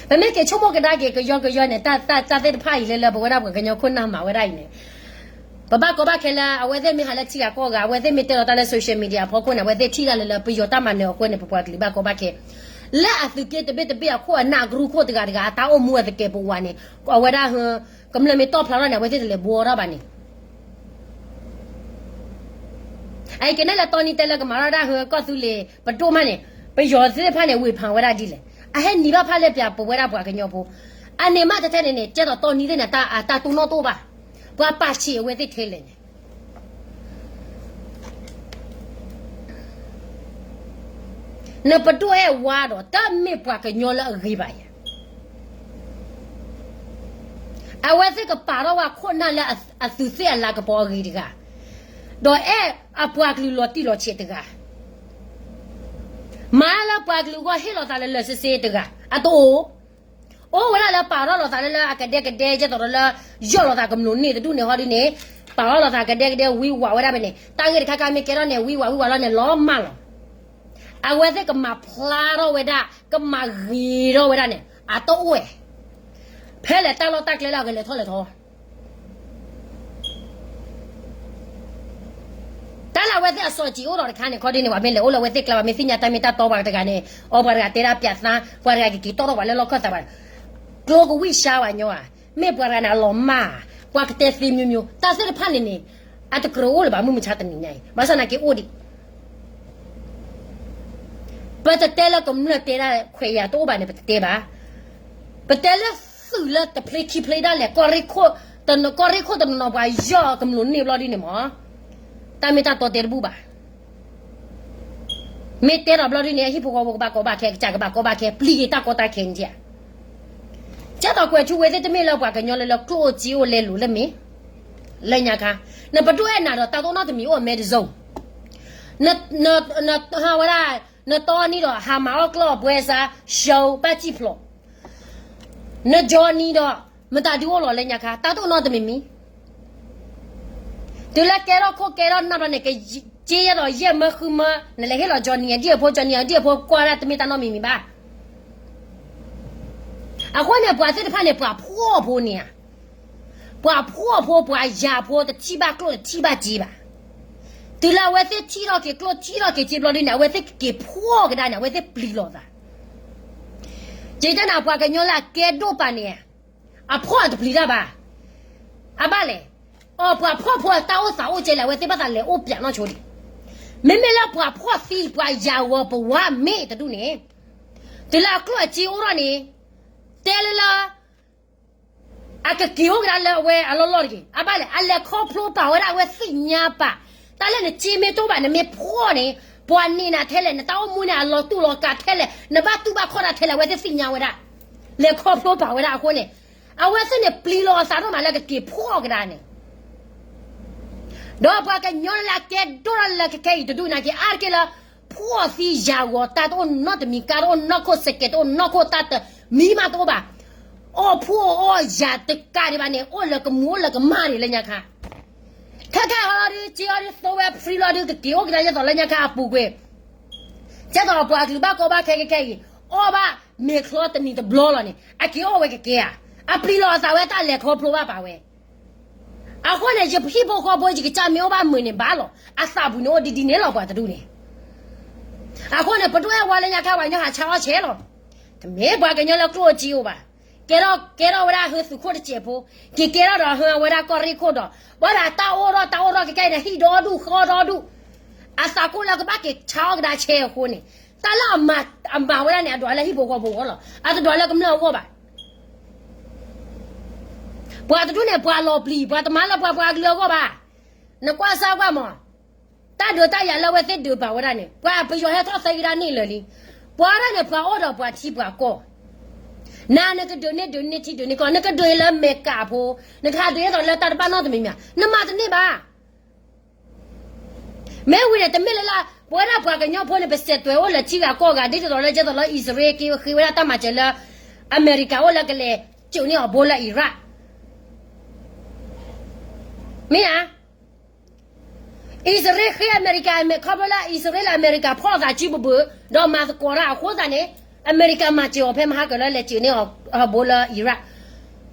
ပမ့ၢ်က့ၤဆိကမိၣ်ကဒါက့ၤ ကယီကယီန့ၣ် တၢ် တၢ် တၢ်သ့ၣ်တဖၣ်အံၤလၢလၢပဝဲဒၣ်ပှၤကညီခိၣ်နၢ်မၤဝဲဒၣ်အံၤန့ၣ် ပဘၣ်ကီဘၣ်ခဲလၢ အဝဲသ့ၣ်မ့ၢ်ဟးလၢထံဂၤကီၢ်ဂၤ အဝဲသ့ၣ်မ့ၢ်တဲလီၤတၢ်လၢ social media အဖီခိၣ်န့ၣ် အဝဲသ့ၣ်ထံၣ်တၢ်လၢလၢပယီၤတၢ်မၤနၢၤအဃိန့ၣ် ပပှၤကလုာ်ဘၣ်ကီဘၣ်ခဲ လၢအသုးက့တဘ့ၣ်တဘ့ၣ်အခိၣ်အနၢ်အကရူၢ်ခိၣ်တဂၤတဂၤ အတၢ်အိၣ်မူအသကဲးပဝးန့ၣ် အဝဲဒၣ် ကမျၢၢ်မ့ၢ်တီၣ်ဖျါထီၣ်န့ၣ် အဝဲသ့ၣ်တလဲၤဘှီထီၣ်ဘၣ်န့ၣ် အကနဲၣ်လၢတီနံတဲလၢကမၤထီၣ်ဒၣ်ဟၢကီၢ်သူလ့ၤပဒိၣ်မးန့ၣ် ပယီၤသ့ၣ်တဖၣ်န့ၣ် ဝ့ၤဖးဝဲဒၣ်ဒ်လဲၣ်. အဟဲနံၤဘၣ်ဖၣ်လၢပှၤပဝဲဒၣ်ပှၤကညီဖိ အန့ၣ်မးတထဲန့ၣ်န့ၣ် ကဲသိးတီနံသ့ၣ်န့ၣ် တၢ်တူၢ်နီၣ်တအိၣ်ဘၣ်. ပှၤပာ်ဆံးအဝဲသ့ၣ်ထဲလဲၣ်န့ၣ် နပဒိၣ်အဲၣ်ဝါဒီး တမ့ၢ်ပှၤကညီလၢအဂ့ၤဘၣ်ယၤ. အဝဲသ့ၣ်ကပာ်ထီၣ်ဝဲခိၣ်နၢ်လၢအသုးသ့ၣ်အလၤကပီၤအဂ့ၤတဂၤ. ဒီးအဲၣ်အပှၤကလုာ်လီၤတံၢ်လီၤဆဲးတဂၤ, မၤလၢပှၤကလုာ်အဂီၢ်ဟ့ၣ်လီၤသးလၢလၢာ်ဆ့ဆ့တဂၤ အတအိၣ်, အိၣ်ဝဲဒၣ်လၢပာ်ထီၣ်လိာ်သးလၢလၢအကဒဲကဒဲ ကဲသိးဒီးလၢ ယီၢ်လိာ်သးကမျၢၢ်န့ၣ်တဒူၣ်န့ၣ်ဟီဒ်န့ၣ်, ပာ်ထီၣ်လိာ်သးကဒဲကဒဲဝံဝးဝဲဒၣ်ဖဲန့ၣ် တၢ်ဂ့ၢ်တခါခါမ့ၢ်ကဲထီၣ်န့ၣ် ဝံဝးဝံဝးလီၤန့ၣ် လီၤမၢ်လီၤ. အဝဲသ့ၣ်ကမၤဖျါထီၣ်ဝဲဒၣ် ကမၤဂ့ၤထီၣ်ဝဲဒၣ်န့ၣ် အတအိၣ်ဝဲ, ဖဲလဲၣ်တၢ်လီၢ်တၢ်ကျဲလၢအကလဲၤထီၣ်လဲၤထီ တၢ်လၢအဝဲသ့ၣ်အစီၣ်စံးအိၣ်ဒီးတခါန့ၣ် ခီဒ်န့ၣ် ပှၤမ့ၢ်လဲၤအိၣ်လၢအဝဲသ့ၣ်ကျါ ပှၤမ့ၢ်သ့ၣ်ညါတၢ်မ့ၢ်တၢ်တီပှၤတဂၤန့ၣ် အီပှၤတဂၤတဲဒၣ်ပၠးသါ ပှၤတဂၤကက့ၤတီၣ်ထီၣ်ပှၤလၢလီၢ်ခၢၣ်သးဘၣ်, ကျိကဝံၣ်ရှါဝဲညီဧါ, မ့ၢ်ပှၤတဂၤန့ၣ်အလီၤမၢ်, ပှၤကတဲသ့မျိုးမျိုး တၢ်သ့ၣ်တဖၣ်န့ၣ်န့ၣ် အတကြၢးအိၣ်လၢၤဘၣ် မုၢ်မဆါတနံၤညါအံၤ ဘၣ်ဆၣ်သနာ်က့အိၣ်ဒံး ပတတဲလၢကမျၢၢ်တဲဒၣ်ခွဲးယာ်တအိၣ်ဘၣ်န့ၣ် ပတတဲဘၣ်. ပတဲလၢသုးလၢတဖျ့ခံဖျ့ဒၣ်လဲာ် ကီၢ်ရ့ၣ်ခိၣ်တနီၤပှၤယီၢ်ကမျၢၢ်န့ၣ်ဘျီဒ်န့ၣ်မး တၢ်မ့ၢ်တၢ်တီတဲတဘူၣ်ဘၣ်. မ့ၢ်တဲဒီးဘျီဒ်န့ၣ် အဟံၣ်ဖိဃီဖိကဘၣ်ကီဘၣ်ခဲ ကစၢ်ကဘၣ်ကီဘၣ်ခဲ ပျံၤက့ၤတၢ်ကီတၢ်ခဲန့ၣ်ဧါ. ကဲသိးကွဲးထူဝဲသ့ၣ်တမ့ၢ်လၢပှၤကညီလၢလၢကျိၣ်အိၣ်စ့အိၣ်လဲၤလိၤလၢမ့ၢ် လၢညါခါ နပဒိၣ်အဲၣ်နၤဒီးတၢ်တအိၣ်နီတမံၤအိၣ်အမဲာ်တစိၤ နဟးဝဲဒၣ် နတီနံၤဒီး ဟးမၤအီၣ်ကျီၢ်အပှဲၤစါ ရှၢဘၣ်စံၣ်ဖျိး နကၠီနံၤဒီး မတၤဒုးအိၣ်လီၤလၢညါခါ တၢ်တအိၣ်နီတမံၤမံၤ တုၤလၢကဲထီၣ်ခိၣ်ကဲထီၣ်နၢ်ဘျီန့ၣ် ကက့ယဲဒီးယဲၢ်မၢဃုမၢ နလဲၤဟ့ၣ်လီၤကၠီနံၤအဒံၣ်အဖိ ကၠီနံၤအဒံၣ်အဖိကွၢ်ဒၣ်တမ့ၢ်တၢ်နီတမံၤမံၤဘၣ်. အဃိန့ၣ် ပှၤသ့ၣ်တဖၣ်န့ၣ် ပှၤဖှီၣ်ဖိန့ၣ်ဧါ ပှၤဖှီၣ်ဖိ ပှၤယာ်ဖိ တထံၣ်ဘၣ်ကျိၣ်တထံၣ်ဘၣ်စ့ဘၣ်. တုၤလၢအဝဲသ့ၣ်ထံၣ်ထီၣ်က့ၤကျိၣ်ထံၣ်ထီၣ်က့ၤစ့ဘျီဒ်န့ၣ် အဝဲသ့ၣ်ကက့ၤဖှီၣ်ကဒါန့ၣ် အဝဲသ့ၣ်ပျံၤလိာ်သး ယတဲနၤ ပှၤကညီလၢအကဲဒိၣ်ပာ်န့ၣ် အဖှီၣ်အတပျံၤတၢ်ဘၣ်. အဘၣ်လဲၣ်, အီ ပှၤဖှီၣ်ဖိအတၢ်အိၣ်သးအိၣ်ကဲလဲၣ် အဝဲသ့ၣ်ဘၣ်သးလဲၤအိၣ်ပၠးနီၢ်ဆိဒံး. မ့မ့ၢ်လၢပှၤဖှီၣ်သံ ပှၤယာ်ဝီၤပဝါမ့ၢ်တဒူၣ်န့ၣ်, တုၤလၢအကျိၣ်အစ့အိၣ်ထီၣ်န့ၣ်, တဲလၢလၢ အကက့ၤအိၣ်ကဒါလၢအဝဲအလီၢ်လီၢ်တဂ့ၤ. အဘၣ်လဲၣ်, အလဲၤခီဖျိပာ်ဝဲဒၣ်အဝဲသ့ၣ်ညါပာ်, တၢ်လၢနစ့မ့ၢ်တအိၣ်ဘၣ် နမ့ၢ်ဖှီၣ်န့ၣ်, ပှၤန့ၢ်နၤထဲလဲၣ်, နတၢ်အိၣ်မူန့ၣ်အလီၤတူၢ်လီၤကာ်ထဲလဲၣ်, နဘၣ်တူၢ်ဘၣ်ခီၣ်တၢ်ထဲလဲၣ်, အဝဲသ့ၣ်သ့ၣ်ညါဝဲဒၣ်, လဲၤခီဖျိပာ်ဝဲဒၣ်အဃိန့ၣ်, အဝဲသ့ၣ်န့ၣ်ပျံၤလီၤအသးဒိၣ်မးလၢကက့ၤဖှီၣ်ကဒါန့ၣ် ဒီးပှၤကညီလၢအကဲဒိၣ်ထီၣ်လၢခဲခဲအံၤတဒူၣ်နာ်က့ အါတက့ၢ်လၢ ဖှီၣ်သံယာ်ဂီၤ တၢ်တအိၣ်နီတမံၤ, ကါတအိၣ်နီၢ်ခိၣ်, စဲးကဲးတအိၣ်နီၢ်ခိၣ်, တၢ်တမံၤမးတအိၣ်ဘၣ်. အီၣ်ဖှီၣ်အီၣ်ယာ်တကးဒံးဘၣ်န့ၣ် အိၣ်လၢကမူၤအိၣ်လၢကမၣ်န့ၣ်လၢညါခါ, ခဲခဲဟီဒုး စ့အီၤဒုးသိဝဲ free လီၤဒုး ကက့ၤအိၣ်ကဒါယဲၢ်သိးလၢညါခါအပူၤကွံာ်, ကဲသိးပှၤကလုာ်ဘၣ်ကီဘၣ်ခဲခဲခဲအံၤ, အီၣ်ဘၣ်မ့ၤချီတနံၤတဘျီလီၤန့ၣ် အက့ၤအီၣ်ဝဲကကဲဧါ, အပျံၤလီၤအသးဝဲတၢ်လဲၤခီဖျိဘၣ်ပာ်ဝဲ အဃိန့ၣ် ယဟံၣ်ဖိဃီဖိ ယကစၢ်မ့ၢ်အိၣ်ဘၣ်မုာ်န့ၣ်ဘၣ်လီၤ. အသးပူၤန့ၣ်အိၣ်ဒ်ဒ်န့ၣ်လီၤ ပှၤတဒူၣ်န့ၣ်. အဃိန့ၣ် ပဒိၣ်အဲၣ်ဝါလၢညါခါ ပှၤကညီဟးဆါအီၣ်ဆဲးလီၤ. တမ့ၢ်ပှၤကညီလၢကျိၣ်စ့အိၣ်ဘၣ်. ကဲထီၣ် ကဲထီၣ်ဝဲဒၣ်ဟၢသုးခိၣ်တစဲးဖိ, က့ၤကဲထီၣ်ဒီးဟၢအဝဲဒၣ်ကီၢ်ရ့ၣ်ခိၣ်ဒီး, ဘၣ်ဒီးတၢ်အိၣ်ထီၣ် တၢ်အိၣ်ထီၣ်ကဲကဲအံၤန့ၣ် ဟံၣ်ဒီဒူၣ်ဃီဒီဒူၣ်, အသးကိၣ်လၢကဘၣ်က့ၤဆါအီၣ်ကဒါဆဲးအဃိန့ၣ်, တၢ်လၢအမၤဝဲဒၣ်န့ၣ် အဒွးလၢဟံၣ်ဖိဃီဖိအဂီၢ်လီၤ. အတဒွးလၢကမျၢၢ်အဂီၢ်ဘၣ်. ပှၤတဒူၣ်န့ၣ် ပှၤလီၤပျံၤ, ပှၤတမၤလၢပှၤပှၤကလုာ်အဂီၢ်ဘၣ်. နကွၢ်စၢ်ကွၢ်မး, တၢ်ဒုးတၢ်ယၤလၢအဝဲသ့ၣ်ဒုးပာ်ဝဲဒၣ်န့ၣ် ပှၤပယီၤဟဲထီၣ်သၢကဒါန့ၣ်လၢာ်လံ. ပှၤဒၣ်န့ၣ် ပှၤအိၣ်ဒီးပှၤထံပှၤကီၢ်, နၤနကဒုးန့ၢ်ဒုးန့ၢ်ထံဒုးန့ၢ်ကီၢ်, နကဒုးလၢမဲာ်ကးဖိ, နကဟးဒုးဟဲထီၣ်လၢတၢ်တဘၣ်နီတမံၤမံၤ, နမၤတန့ၢ်ဘၣ်. မ့ၢ်ဝံၤန့ၣ် တမ့ၢ်လၢလၢ ပဝဲဒၣ်ပှၤကညီဖိန့ၣ် ပစဲးတွဲၤအိၣ်လၢထံဂၤကီၢ်ဂၤ ဒ်သိးလၢ ဒ်သိးလၢအံၣ်စရ့လးက့ၤဃ့ဝဲဒၣ်တၢ်မၤစၢၤလၢ အမဲရကၤအိၣ်လၢကလဲၤစၢးန့ၢ်အီၤဘိလၢအံရၣ်, မ့ၢ်ဧါ. အံၣ်စရ့လးဃ့အမဲရကၤ ခီဖျိလၢအံၣ်စရ့လးလၢအမဲရကၤဖီၣ်သးစုပူၤပူၤ ဒီးမၤသကိးတၢ်အဃိသတးန့ၣ် အမဲရကၤမၤစၢၤအီၤဖဲမဟါကၢၤလၢလဲၤစၢးန့ၢ်အီၤဘိလၢအံရၣ်.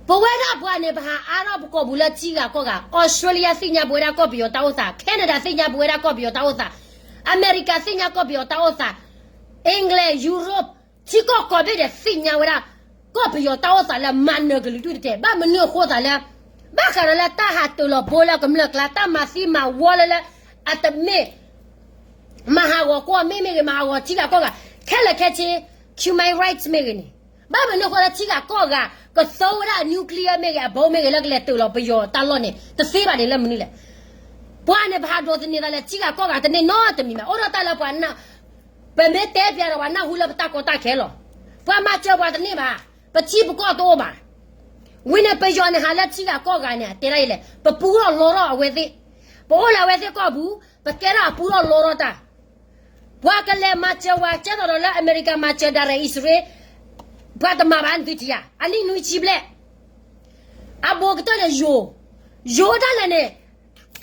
ပဝဲဒၣ်ပှၤန့ၣ် ပဟးအါထီၣ်ပကိာ်ပူၤလၢထံဂၤကီၢ်ဂၤ, အီစထြ့လယါသ့ၣ်ညါပဝဲဒၣ်ကီၢ်ပယီၤတၢ်အိၣ်သး, ခဲနဒၤသ့ၣ်ညါပဝဲဒၣ်ကီၢ်ပယီၤတၢ်အိၣ်သး, အမဲရကၤသ့ၣ်ညါကီၢ်ပယီၤတၢ်အိၣ်သး, England, Europe, ထံကီၢ်ကိးဘ့ၣ်ဒဲးသ့ၣ်ညါဝဲဒၣ် ကီၢ်ပယီၤတၢ်အိၣ်သးလၢမၤနၢၤကလုာ်ဒူၣ်တတဲာ်, ဘၣ်မနုၤအဃိသးလၢ ဘၣ်ဃးဒီးလၢတၢ်ဟးတၢၤလီၤဘိလၢကမျၢၢ်ကျါ, တၢ်မၤသံမၤဝီလၢလၢ အတမ့ၢ် မၤဟးဂီၤကွီၢ်မ့ၢ်မ့ၢ်ဂ့ၤ, မၤဟးဂီၤထံဂၤကီၢ်ဂၤ, ခဲလၢာ်ခဲဆ့ human rights မ့ၢ်ဂ့ၤန့ၣ်, ဘၣ်မနုၤအဃိလၢထံဂၤကီၢ်ဂၤ ကသီဝဲဒၣ် nuclear မ့ၢ်ဂ့ၤ, အဘိမ့ၢ်ဂ့ၤ လၢကလဲၤတၢၤလီၤပယီၤတၢ်လီၢ်န့ၣ် တသ့ဘၣ်န့ၣ်လၢမနုၤလဲၣ်. ပှၤန့ၣ် ပဟးဒိးသန့ၤသးလၢထံဂၤကီၢ်ဂၤတန့ၢ်နီတမံၤဘၣ်. အိၣ်ဒီးတၢ်လၢပှၤ ပမ့ၢ်တဲပျးဒီးပှၤနၢ်ဟူလၢပတၢ်ကီတၢ်ခဲလီၤ. ပှၤမၤစၢၤပှၤတန့ၢ်ဘၣ်. ပထံပကီၢ်တအိၣ်ဘၣ်. ဝံၤန့ၣ် ပယီၤန့ၣ်ဟးလၢထံဂၤကီၢ်ဂၤန့ၣ် အတဲဒ်အံၤလဲၣ်, ပပူထီၣ်လီထီၣ်အဝဲသ့ၣ်, ပအိၣ်လၢအဝဲသ့ၣ်ကီၢ်ပူၤ, ပကဲထီၣ်အပူထီၣ်လီထီၣ်တၢ်, ပှၤကလဲၤမၤစၢၤပှၤ ကဲသိးဒီးလၢအမဲရကၤမၤစၢၤဒၣ်ရဲၣ်အံၣ်စရ့လး, ပှၤတမၤဘၣ်နသုထံၣ်ဧါ, အနံၣ်နွံဆံဘျဲၣ်, အဘူးကတၢၢ်န့ၣ်ယိၤ, ယိၤဒၣ်လဲာ်န့ၣ်,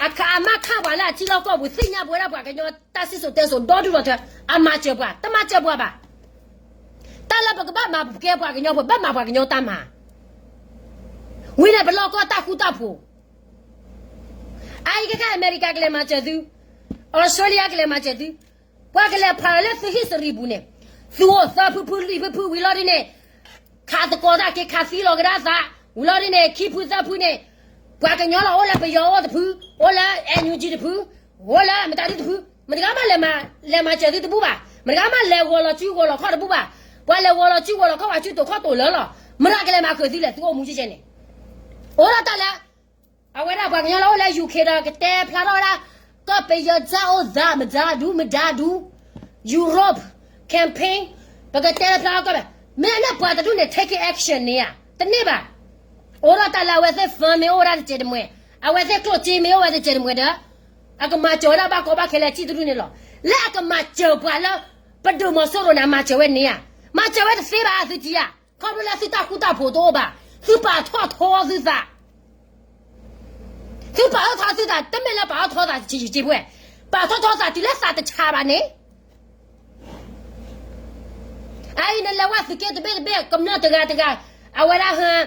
အခးအမၢ်ခးပှၤလၢအထံလီၢ်ကီၢ်ပူၤ သ့ၣ်ညါပဝဲဒၣ်ပှၤကညီတၢ်စံၣ်စိၤတဲစိၤဒီဒူၣ်ဒီထၢ, အမၤစၢၤပှၤ, တမၤစၢၤပှၤဘၣ်. တၢ်လၢပကဘၣ်မၤပကဲပှၤကညီဖိ ဘၣ်မၤပှၤကညီတၢ်မၤ, ဝံၤန့ၣ်ပလီၢ်ကီၢ်တၢ်ဃူတၢ်ဖိး အအံၤခဲခါအမဲရကၤကလဲၤမၤစၢၤသု, အီစထြ့လယါကလဲၤမၤစၢၤသု, ပှၤကလဲၤဖးလီၤလၢသု history ပူၤန့ၣ်, သုအိၣ်သၢဖုဖုလွံၢ်ဖုဖုဝံၤလီၤဒ်န့ၣ်, ခးသကိးတၢ်က့ၤခးသံလီၤကဒါသး, ဝံၤလီၤဒ်န့ၣ် ခံဖုသၢဖုန့ၣ်, ပှၤကညီလီၤအိၣ်လၢပယီၤအိၣ်တဖု, အိၣ်လၢ NUG တဖု, အိၣ်လၢမတၤဒုတဖု, မတဂၤမးလဲၤမၤစၢၤသုတဘူၣ်ဘၣ်, မတဂၤမးလဲၤဂီၤလီၤစုဂီၤလီၤခီၣ်တဘူၣ်ဘၣ်, ပှၤလဲၤဂီၤလီၤစုဂီၤလီၤခီၣ်ပှၤစုတိာ်ခီၣ်တိာ်လၢလီၤ, မတဂၤကလဲၤမၤဃုာ်သုလဲၣ် သုအိၣ်မူကဲကဲန့ၣ်, အိၣ်ဒၣ်တၢ်လၢ အဝဲဒၣ်ပှၤကညီလၢအိၣ်လၢ UK ဒီးကတဲဖျါထီၣ်ဝဲဒၣ်, ကီၢ်ပယီၤတၢ်အိၣ်သးမတၤဒူ မတၤဒူ, Europe campaign, ပကတဲဖျါထီၣ်ကီၢ်ပ, မ့ၢ်လၢပှၤတဒူၣ်န့ၣ် take action န့ၣ်ဧါ, တန့ၢ်ဘၣ်. အိၣ်ဒၣ်တၢ်လၢအဝဲသ့ၣ် fund မ့ၢ်အိၣ်ဝဲဒၣ်တစဲးတမှဲၤ, အဝဲသ့ၣ်ကျိၣ်စ့မ့ၢ်အိၣ်ဝဲတစဲးတမှဲၤဒီး, အကမၤစၢၤဝဲဒၣ်ဘၣ်ကီဘၣ်ခဲလၢအစံၣ်တဒူၣ်န့ၣ်လီၤ. လၢအကမၤစၢၤပှၤလၢ ပဒိၣ်မီၤစိရိၤန့ၣ် အမၤစၢၤဝဲန့ၣ်ဧါ, မၤစၢၤဝဲတသ့ဘၣ် သုထံၣ်ဧါ, ခီဖျိလၢသုတၢ်ဃူတၢ်ဖိးတအိၣ်ဘၣ်, သုပာ်ထီၣ်ထီသုသး သုပာ်ထီၣ်ထီသုသး, တမ့ၢ်လၢပာ်ထီၣ်ထီသးတဆံးဆံးပှဲၤ, ပာ်ထီၣ်ထီသးတုၤလၢသးတဆါဘၣ်န့ၣ်, အအံၤနလဲၤဝဲသုးက့တဘ့ၣ်တဘ့ၣ် ကမျၢၢ်တဂၤတဂၤ, အဝဲဒၣ်ဟၢ,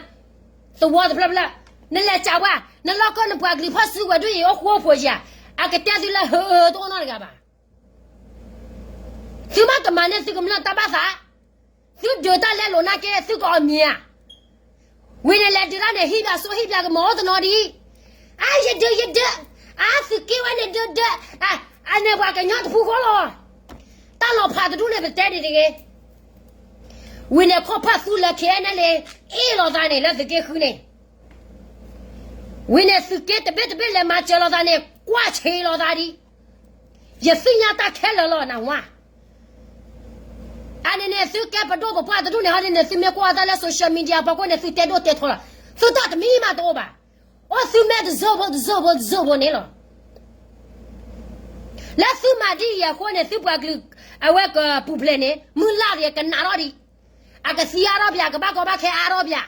သဝီတဖျၢၣ်ဖျၢၣ်, နလဲၤစံးဝဲ, နလီၢ်ကီၢ်နပှၤကလုာ်ဖီၣ်စုကဝဲၤဒ်အံၤ အိၣ်ဃူအိၣ်ဖိးယၤ, အကတဲသုလၢဟၢအၢတအိၣ်နီတဂၤဘၣ်. သုမ့ၢ်ကမၤန့ၢ်သုကမျၢၢ်တၢ်ဘၣ်သး, သုဒုးတၢ်လဲလိာ်နာ်က့ သုကအီၣ်မ့ၤဧါ, ဝံၤန့ၣ်လဲၤဒုးတၢ်န့ၣ် ဟံၣ်ဘၣ်စိဟံၣ်ဘၣ်ကမီၤအိၣ်တနီၤဒံး, အါယဒုးယဒုး, အါသုးက့ဝဲန့ၣ်ဒုးဒုး, အန့ၣ်ပှၤကညီတဖုဃီလီၤ, တၢ်လီၤဖးတဒူၣ်န့ၣ်ပတဲဒ်တဂ့ၤ, ဝံၤန့ၣ်ခိၣ်ဖးသူလၢ KNLA အ့ၣ်လိာ်သးန့ၣ်လၢသုးက့ဃုန့ၣ်, ဝံၤန့ၣ်သုးက့တဘ့ၣ်တဘ့ၣ်လဲၤမၤစၢၤလိာ်သးန့ၣ် ကွၢ်ဆ့လိာ်သးဒံး, ယသ့ၣ်ညါတၢ်ခဲလၢာ်လီၤနဝါ အန့ၣ်န့ၣ် သုကဲပဒိၣ်ပပှၢ်တဒူၣ်န့ၣ် ဟီဒ်န့ၣ် သုမ့ၢ်ကွၢ်အသးလၢ social media ဖီခိၣ်န့ၣ် သုတဲဒိၣ်တဲထီလီၤ, သုတၢ်တမံၤမးတအိၣ်ဘၣ်, အိၣ်သုမဲာ်တစိၢ်ဖိတစိၢ်ဖိတစိၢ်ဖိန့ၣ်လီၤ. လၢသုမၤဒ်အံၤအဃိန့ၣ် သုပှၤကလုာ်အဝဲကပူၤဖျဲးန့ၣ် မုၢ်လၢ်ဒံးကနးထီၣ်ဒံး, အကသံအါထီၣ်ပၠး ကဘၣ်ကီဘၣ်ခဲအါထီၣ်ပၠး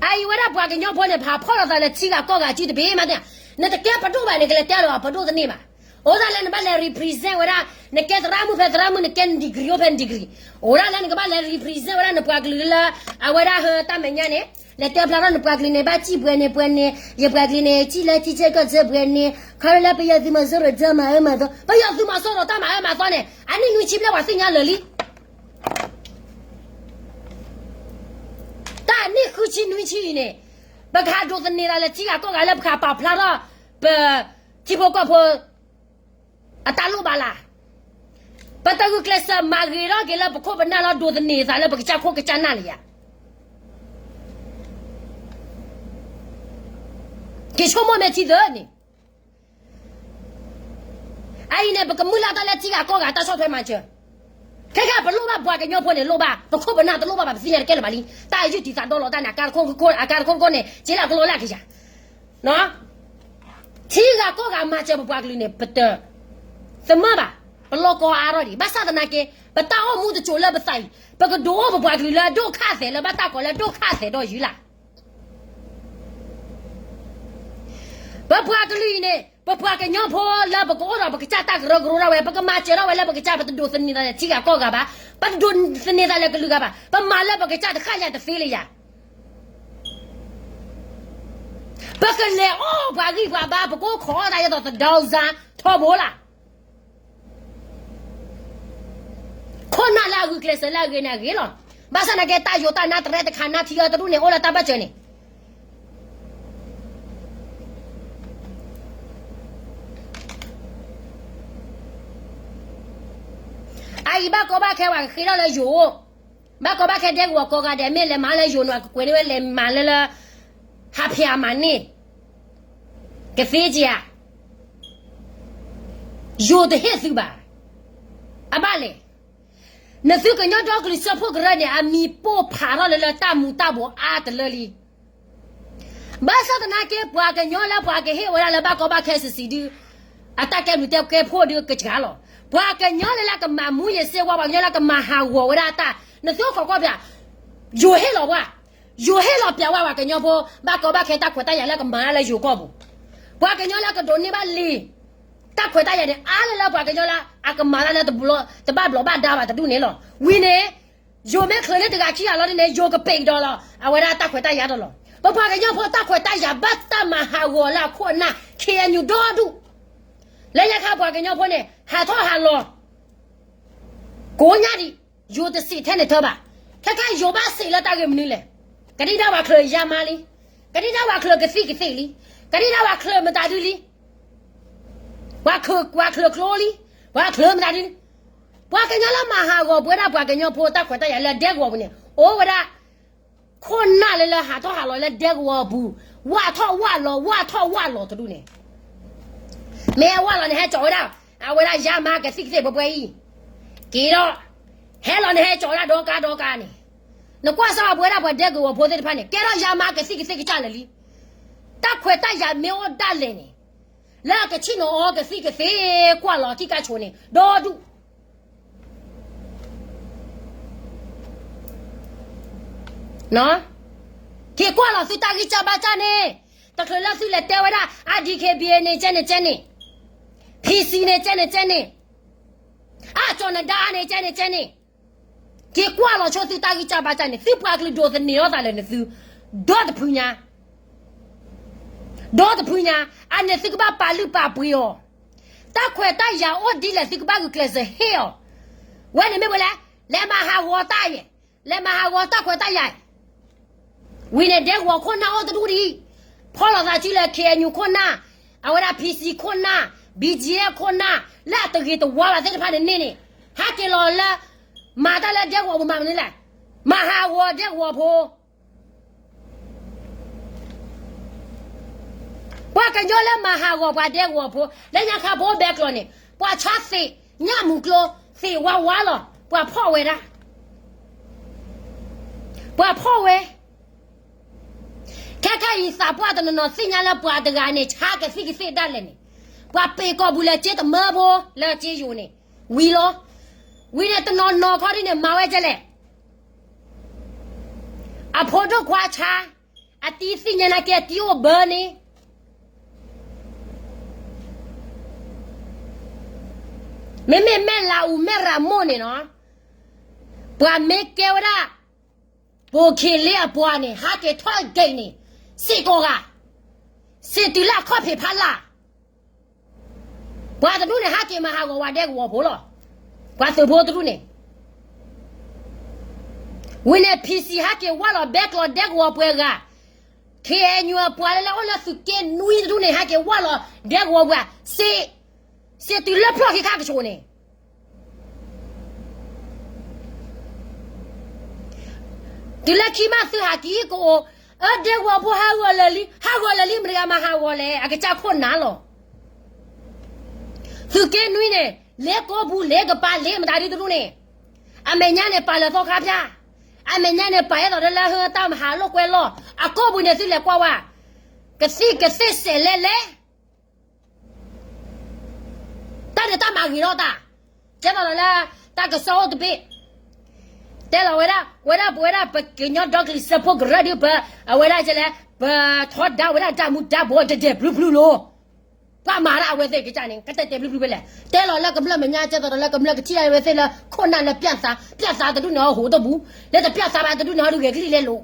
အအံၤဝဲဒၣ်ပှၤကညီဖိန့ၣ် ပဟးဖီၣ်လိာ်သးလၢထံဂၤကီၢ်ဂၤစုတဘ့ၣ်မးသ့ၣ်, နတကဲပဒိၣ်ဘၣ်န့ၣ် ကလဲၤတဲလီၤပဒိၣ်တန့ၢ်ဘၣ်. အိၣ်ဒၣ်လၢနဘၣ်လဲၤ represent ဝဲဒၣ်, နကဲသရၣ်မုၣ်ဖဲသရၣ်မုၣ် နကဲန degree အိၣ်ဖဲန degree, အိၣ်ဒၣ်လၢနကဘၣ်လဲၤ represent ဝဲဒၣ်နပှၤကလုာ်လၢ အဝဲဒၣ်ဟၢတၢ်မဲာ်ညါန့ၣ်, လဲၤတဲဖျါထီၣ်နပှၤကလုာ်န့ၣ် ဘၣ်စံၣ်ပှဲၤန့ၣ်ပှဲၤန့ၣ်, ယပှၤကလုာ်န့ၣ် စံၣ်လၢထံဆၢကီၢ်ဆၢပှဲၤန့ၣ်, ခီဖျိလၢပယီၤသုးမီၤစိရိၤတၢ်မၤအၢမၤသီ, ပယီၤသုးမီၤစိရိၤတၢ်မၤအၢမၤသီန့ၣ် အနံၣ်နွံဆံဘျဲၣ်ပှၤသ့ၣ်ညါလၢာ်လံ တၢ်နံၣ်ဃုဆံနွံဆံအံၤန့ၣ်, ပကဟးဒိးသန့ၤသးလၢထံဂၤကီၢ်ဂၤလၢပကဟးပာ်ဖျါထီၣ် ပ ထံဖိကီၢ်ဖိ အတၢ်လိၣ်ဘၣ်လၢ်, ပတဂုာ်ကျဲးစၢးမၤဂ့ၤထီၣ်က့ၤလၢပခိၣ်ပနၢ်လီၤ ဒိးသန့ၤသးလၢပကစၢ်ခိၣ်ကစၢ်နၢ်လံဧါ. က့ၤဆိကမိၣ်မ့ၢ်ထံသၢန့ၣ် အအံၤန့ၣ် ပကမုၢ်လၢ်တၢ်လၢထံဂၤကီၢ်ဂၤတၢ်ဆီၣ်ထွဲမၤစၢၤ, ခဲကဲပလိၣ်ဘၣ်ပှၤကညီဖိန့ၣ်လိၣ်ဘၣ်, ပခိၣ်ပနၢ်တလိၣ်ဘၣ်ဘၣ်, ပသ့ၣ်ညါတကဲလၢၤဘၣ်လံ, တၢ်အယုၢ်တံၢ်သးဒီလီၤတၢ်န့ၣ် အကါတခိၣ်ခိၣ်န့ၣ် က့လၢကလိလၢကယၤ ထံဂၤကီၢ်ဂၤမၤစၢၤပပှၤကလုာ်န့ၣ် ပတသမၢဘၣ်, ပလီၢ်ကီအါထီၣ်ဒံး, ဘၣ်ဆၣ်သနာ်က့ ပတၢ်အိၣ်မူတစိၤလၢပသးအံၤ ပကဒုးအိၣ်ပပှၤကလုာ်လၢဒိၣ်ခါသဲးလၢဘၣ်တၢ်ကိးလၢဒိၣ်ခါသဲးဒီးယုၢ်လၢ် ပပှၤကလုာ်အံၤန့ၣ် ပပှၤကညီဖိလၢပကအိၣ်ဒီးပကစၢ်တၢ်ကရၢကရိဒၣ်ဝဲ ပကမၤစၢၤထီၣ်ဝဲလၢပကစၢ် ပတဒိးသန့ၤသးလၢထံဂၤကီၢ်ဂၤဘၣ်, ပတဒိးသန့ၤသးလၢကလုာ်ဂၤဘၣ်, ပမၤလၢပကစၢ်တဃၣ်ညါတသ့လၢယၤ ပကလဲၤအီၣ်ပှၤဂံၢ်ပှၤဘါ ပကအိၣ်ခိးအီၣ်တၢ်ယဲသိးသဒါစါထီဘိလၢ် ခိၣ်နၢ်လၢအဂုာ်ကျဲးစၢးလၢအဂ့ၤန့ၣ်အဂ့ၤလီၤ. ဘၣ်ဆၣ်သနာ်က့ တၢ်ယိးတၢ်နါတရဲတခါနါထံအၢတရူၣ်န့ၣ် အိၣ်လၢတၢ်ဘၣ်စၢၤန့ၣ် အအံၤဘၣ်ကီဘၣ်ခဲ ပှၤကဃ့ထီၣ်လၢယိၤ, ဘၣ်ကီဘၣ်ခဲဒဲကဝီၤကိးဂၤဒဲး မ့ၢ်လဲၤမၤလၢယိၤန့ၣ် အကကွဲးန့ၢ်ဝဲလဲၤမၤလၢလၢ ဟးဖျဲးအမၤန့ၢ် ကသ့က့ၤဧါ, ယိၤတဟ့ၣ်သုဘၣ်. အဘၣ်လဲၣ်, နသုကညီဒီကလုာ်စၢဖှိၣ်ကရၢန့ၣ် အမံၤပိၢ်ဖးထီၣ်လၢလၢတၢ်မူၤတၢ်ဘှီးအါတလၢလံ. ဘၣ်ဆၣ်သနာ်က့ ပှၤကညီလၢပှၤကဟ့ၣ်ဝဲဒၣ်လၢဘၣ်ကီဘၣ်ခဲစံးစံးဒုး အတၢ်ကဲဘျုးတဲကဲဖှိၣ်ဒုးကစှၤလီၤ. ပှၤကညီလၢလၢကမၤမူယစ့ဝါ ပှၤကညီလၢကမၤဟးဂီၤဝဲဒၣ်တၢ် နသုအိၣ်ခိးကွၢ်ပျး ယိၤဟ့ၣ်လီၤပှၤ, ယိၤဟ့ၣ်လီၤပျးဝဲပှၤကညီဖိ ဘၣ်ကီဘၣ်ခဲတၢ်ခွဲးတၢ်ယာ်လၢကမၤလၢယိၤကီၢ်ပူၤ, ပှၤကညီလၢကဒိးန့ၢ်ဘၣ်လံ တၢ်ခွဲးတၢ်ယာ်န့ၣ် အါလၢလၢပှၤကညီလၢအကမၤတၢ်လၢ တဘၣ်ဘျီးဘၣ်ဒါဘၣ်တဒူၣ်န့ၣ်လီၤ. ဝံၤန့ၣ် ယိၤမ့ၢ်ချုးန့ၢ်တဂၤခံဂၤလီၤဒ်န့ၣ် ယိၤကပ့းကဒီးလီၤ အဝဲဒၣ်တၢ်ခွဲးတၢ်ယာ်တလီၤ. ပပှၤကညီဖိတၢ်ခွဲးတၢ်ယာ်ဘၣ်တၢ်မၤဟးဂီၤလၢအခိၣ်အနၢ် ခ့ၣ်အဲၣ်ယူၣ် ဒီဒူၣ်, လၢညါခါပှၤကညီဖိန့ၣ် ဟးထီၣ်ဟးလီၤ ကိးညါဒံး, ယိၤတစံးထဲန့ၣ်ထၢဘၣ်. ခဲခါယိၤဘၣ်စံးလၢတၢ်ဂ့ၢ်မနုၤလဲၣ်. ကဒံဒၣ်ပှၤချုးယါမါလံ, ကဒံဒၣ်ပှၤချုးကသံၣ်ကသ့ၣ်လံ, ကဒံဒၣ်ပှၤချုးမတၤဒုလံ, ပှၤချုးကျိလံ, ပှၤချုးမတၤဒုလံ. ပှၤကညီလၢမၤဟးဂီၤပဝဲဒၣ်ပှၤကညီဖိတၢ်ခွဲးတၢ်ယာ်လၢဒဲကဝီၤပူၤန့ၣ် အိၣ်ဝဲဒၣ် ခိၣ်နၢ်လၢလၢဟးထီၣ်ဟးလီၤလၢဒဲကဝီၤပူၤ, ဝၣ်ထီၣ်ဝၣ်လီၤ ဝၣ်ထီၣ်ဝၣ်လီၤတဒူၣ်န့ၣ် မ့ၢ်ဝၣ်လီၤန့ၣ် ဟဲကၠီးဝဲဒၣ် အဝဲဒၣ်ယါမါကသံၣ်ကသ့ၣ်ပှဲၤပှဲၤအံၤ, က့ၤဒီး ဟဲလီၤန့ၣ်ဟဲကၠီးဝဲဒၣ်ဒီကါဒီကါန့ၣ်, နကွၢ်စၢ်ပဝဲဒၣ်ပှၤဒဲကဝီၤဖိသ့ၣ်တဖၣ်န့ၣ် ကဲထီၣ်ယါမါကသံၣ်ကသ့ၣ်ကစၢ်လၢာ်လံ. တၢ်ခွဲးတၢ်ယာ်မ့ၢ်အိၣ်ဒၣ်လဲာ်န့ၣ် လၢကဆ့ၣ်နီၤအီကသံၣ်ကသ့ၣ်ကွၢ်လီၤခံကါဆိန့ၣ် ဒီဒူၣ် က့ၤကွၢ်လီၤသုတၢ်ဂံၢ်စၢ်ဘါစၢ်န့ၣ်, တချုးလၢသုလဲၤတဲဝဲဒၣ် အ DKBA န့ၣ်ကဲန့ၣ်ကဲန့ၣ်, PC န့ၣ်ကဲန့ၣ်ကဲန့ၣ်, အကၠီၤနဒါန့ၣ်ကဲန့ၣ်ကဲန့ၣ်, က့ၤကွၢ်လီၤဆိသုတၢ်ဂံၢ်စၢ်ဘါစၢ်န့ၣ် သုပှၤကလုာ်ဒိးသန့ၤထီၣ်သးလၢနသု, ဒီတဖုညါ ဒီတဖုညါ, အန့ၣ်သုကဘၣ်ပာ်လုၢ်ပာ်ပှ့ၤအီၤ, တၢ်ခွဲးတၢ်ယာ်အိၣ်ဒ်လဲၣ်သုကဘၣ်ဂုာ်ကျဲးစၢးဟ့ၣ်အီၤ, ဝဲန့ၣ်မ့ၢ်ဝဲလဲၣ်, လဲၤမၤဟးဂီၤတၢ်ယဲၢ်, လဲၤမၤဟးဂီၤတၢ်ခွဲးတၢ်ယာ် ဝံၤန့ၣ်ဒဲကဝီၤခိၣ်နၢ်အိၣ်တဒူၣ်ဒံး, ဖီၣ်လိာ်သးစုလၢ KNU ခိၣ်နၢ်, အဝဲဒၣ် PC ခိၣ်နၢ်, BGF ခိၣ်နၢ်, လၢအတဂ့ၤတဝါဘၣ်သ့ၣ်တဖၣ်န့ၣ်န့ၣ်န့ၣ်, ဟဲက့ၤလီၤလၢ မၤတၢ်လၢဒဲကဝီၤပူၤမးမနုၤလဲၣ်, မၤဟးဂီၤဒဲကဝီၤဖိ ပှၤကညီလၢမၤဟးဂီၤပှၤဒဲကဝီၤဖိ လၢညါခါပအိၣ်ဘဲကျိၤန့ၣ် ပှၤဆါသ့ၣ်ညၣ်မူၤကျိ သ့ၣ်ဝါဝါလီၤ ပှၤဖီၣ်ဝဲဒၣ် ပှၤဖီၣ်ဝဲ ခဲခါအံၤသးပှၢ်တနီၤနီၤသ့ၣ်ညါလၢပှၤတဂၤန့ၣ် ဆါကသံၣ်ကသ့ၣ်ဒၣ်လဲာ်န့ၣ်, ပှၤပ့ၤကီၢ်ပူၤလၢကၠ့တမၢဖိ လၢကၠ့ယိၤန့ၣ်, ဝံၤလီၤ. ဝံၤန့ၣ်တနီၤနီၤခီဒ်န့ၣ် မၤဝဲဒ်လဲၣ်. အဖိဒိၣ်ခွါဆါ, အတံၤသ့ၣ်ညါနာ်က့ အတံၤအိၣ်ဘၢန့ၣ် မ့မ့ၢ်မဲၢ်လးအူမဲၢ်ရမိၢ်န့ၣ်နီၤ, ပှၤမ့ၢ်ကဲဝဲဒၣ် ပိာ်ခ့လ့အပှၤန့ၣ် ဟးက့ၤထီၣ်ဂဲၤန့ၣ် စ့ၢ်ကီးဂၤ, စံးတုၤလၢအခီၣ်ဖံးဖးလၢ်, ပှၤတဒူၣ်န့ၣ် ဟးက့ၤမၤဟးဂီၤဝဲဒဲကဝီၤဖိလီၤ. ပှၤသုးဖိတဒူၣ်န့ၣ် ဝံၤန့ၣ် PC ဟဲက့ၤဝၢ်လီၤဘဲကျိၤဒဲကဝီၤပှဲၤဂၤ, KNU အပှၤလၢလၢအိၣ်လၢသုးက့နွံတဒူၣ်န့ၣ် ဟဲက့ၤဝၢ်လီၤဒဲကဝီၤပှဲၤဂၤ, စံးတုၤလၢဖျီၣ်ခံခါကဆိးန့ၣ် တုၤလၢခံမးသုဟးက့ၤကအိၣ်, အဒဲကဝီၤဖိဟးဂီၤလၢာ်လံ, ဟးဂီၤလၢာ်လံ မတၤဂၤမၤဟးဂီၤလဲၣ်, အကစၢ်ခိၣ်နၢ်လီၤ. သုးက့နွံန့ၣ် လ့ကိပူၤ လ့ကပၤ လ့မတၤဒ်တဒူၣ်န့ၣ်, အမဲာ်ညါန့ၣ်ပာ်လၢသီခါဖၠၣ်, အမဲာ်ညါန့ၣ်ပာ်အဲၣ်ဒိးလၢလၢဟၢတၢ်မၤဟးလိာ်ကွဲလီၢ်, အကိာ်ပူၤန့ၣ်သုလဲၤကွၢ်ဝဲ, ကသံၣ်ကသ့ၣ်စဲးလဲလဲ တၢ်န့ၣ်တၢ်မၤဂ့ၤထီၣ်တၢ်, ကဲသိးလီၤလၢ တၢ်ကစီၣ်အိၣ်တဘ့ၣ်, တဲလီၤဝဲဒၣ်, ဝဲဒၣ်ပဝဲဒၣ်ပကညီဒီကလုာ်စၢဖှိၣ်ကရၢဒုးပ, အဝဲဒၣ်ကလဲၣ်, ပထီဒါဝဲဒၣ်တၢ်မူဒါဘိတဒဲးဘျုးဘျုးလိၤ, ပှၤမၤဒၣ်အဝဲသ့ၣ်ကစၢ်န့ၣ် ကတဲတဲဘျုးဘျုးဖဲလဲၣ်, တဲလီၤလၢကမျၢၢ်မဲာ်ညါ ကဲသိးလီၤလၢကမျၢၢ်ကထံၣ်အဝဲသ့ၣ်လၢခိၣ်နၢ်လၢပျၢ်သး, ပျၢ်သးတဒူၣ်န့ၣ်ဟီၣ်ဟိးတဘူၣ်, လၢတပျၢ်သးဘၣ်တဒူၣ်န့ၣ်ဟီၣ်ဒုးဂဲၤကလံၣ်လဲလိၤ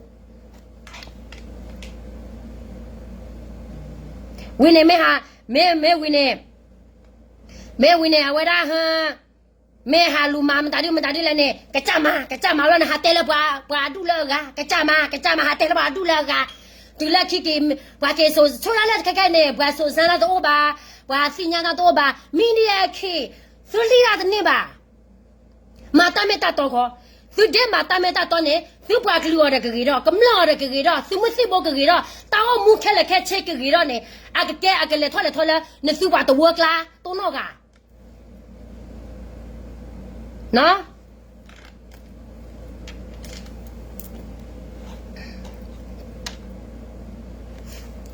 ဝံၤန့ၣ်မ့ၢ်ဟး, မ့ၢ်, မ့ၢ်ဝံၤန့ၣ်, မ့ၢ်ဝံၤန့ၣ် အဝဲဒၣ်ဟ, မ့ၢ်ဟးလူၤမၤမတၤဒုမတၤဒုလဲၣ်န့ၣ် ကစၢ်မၤ, ကစၢ်မၤလီၤန့ၣ် ဟးတဲလၢပှၤ, ပှၤအဒူၣ်လၢအဂၤ, ကစၢ်မၤ, ကစၢ်မၤ ဟးတဲလၢပှၤအဒူၣ်လၢအဂၤ, တုၤလၢခံက့ၤ, ပှၤက့ၤစိာ်ဆိၣ်တၢ်လၢခဲကဲန့ၣ် ပှၤစိာ်စၢ်တၢ်တအိၣ်ဘၣ်, ပှၤသ့ၣ်ညါတၢ်တအိၣ်ဘၣ်, မံဒ်အခံ, သုလံၣ်တၢ်တန့ၢ်ဘၣ် မၤတၢ်မ့ၢ်တၢ်တီဃီ, သုဒ့မၤတၢ်မ့ၢ်တၢ်တီန့ၣ် သုပှၤကလုာ်အီၤဒီးကဂ့ၤထီၣ်, ကမျၢၢ်အီၤဒီးကဂ့ၤထီၣ်, သုမုၢ်သံၣ်ဘိကဂ့ၤထီၣ်, တၢ်အိၣ်မူခဲလၢာ်ခဲဆ့ကဂ့ၤထီၣ်န့ၣ်, အကကဲအကလဲၤထီၣ်လဲၤထီလၢ နသုပှၤတဝၢကျါတိၢ်နီၣ်ဂၤ နီၢ် မ့ၢ်ဝံၤန့ၣ်,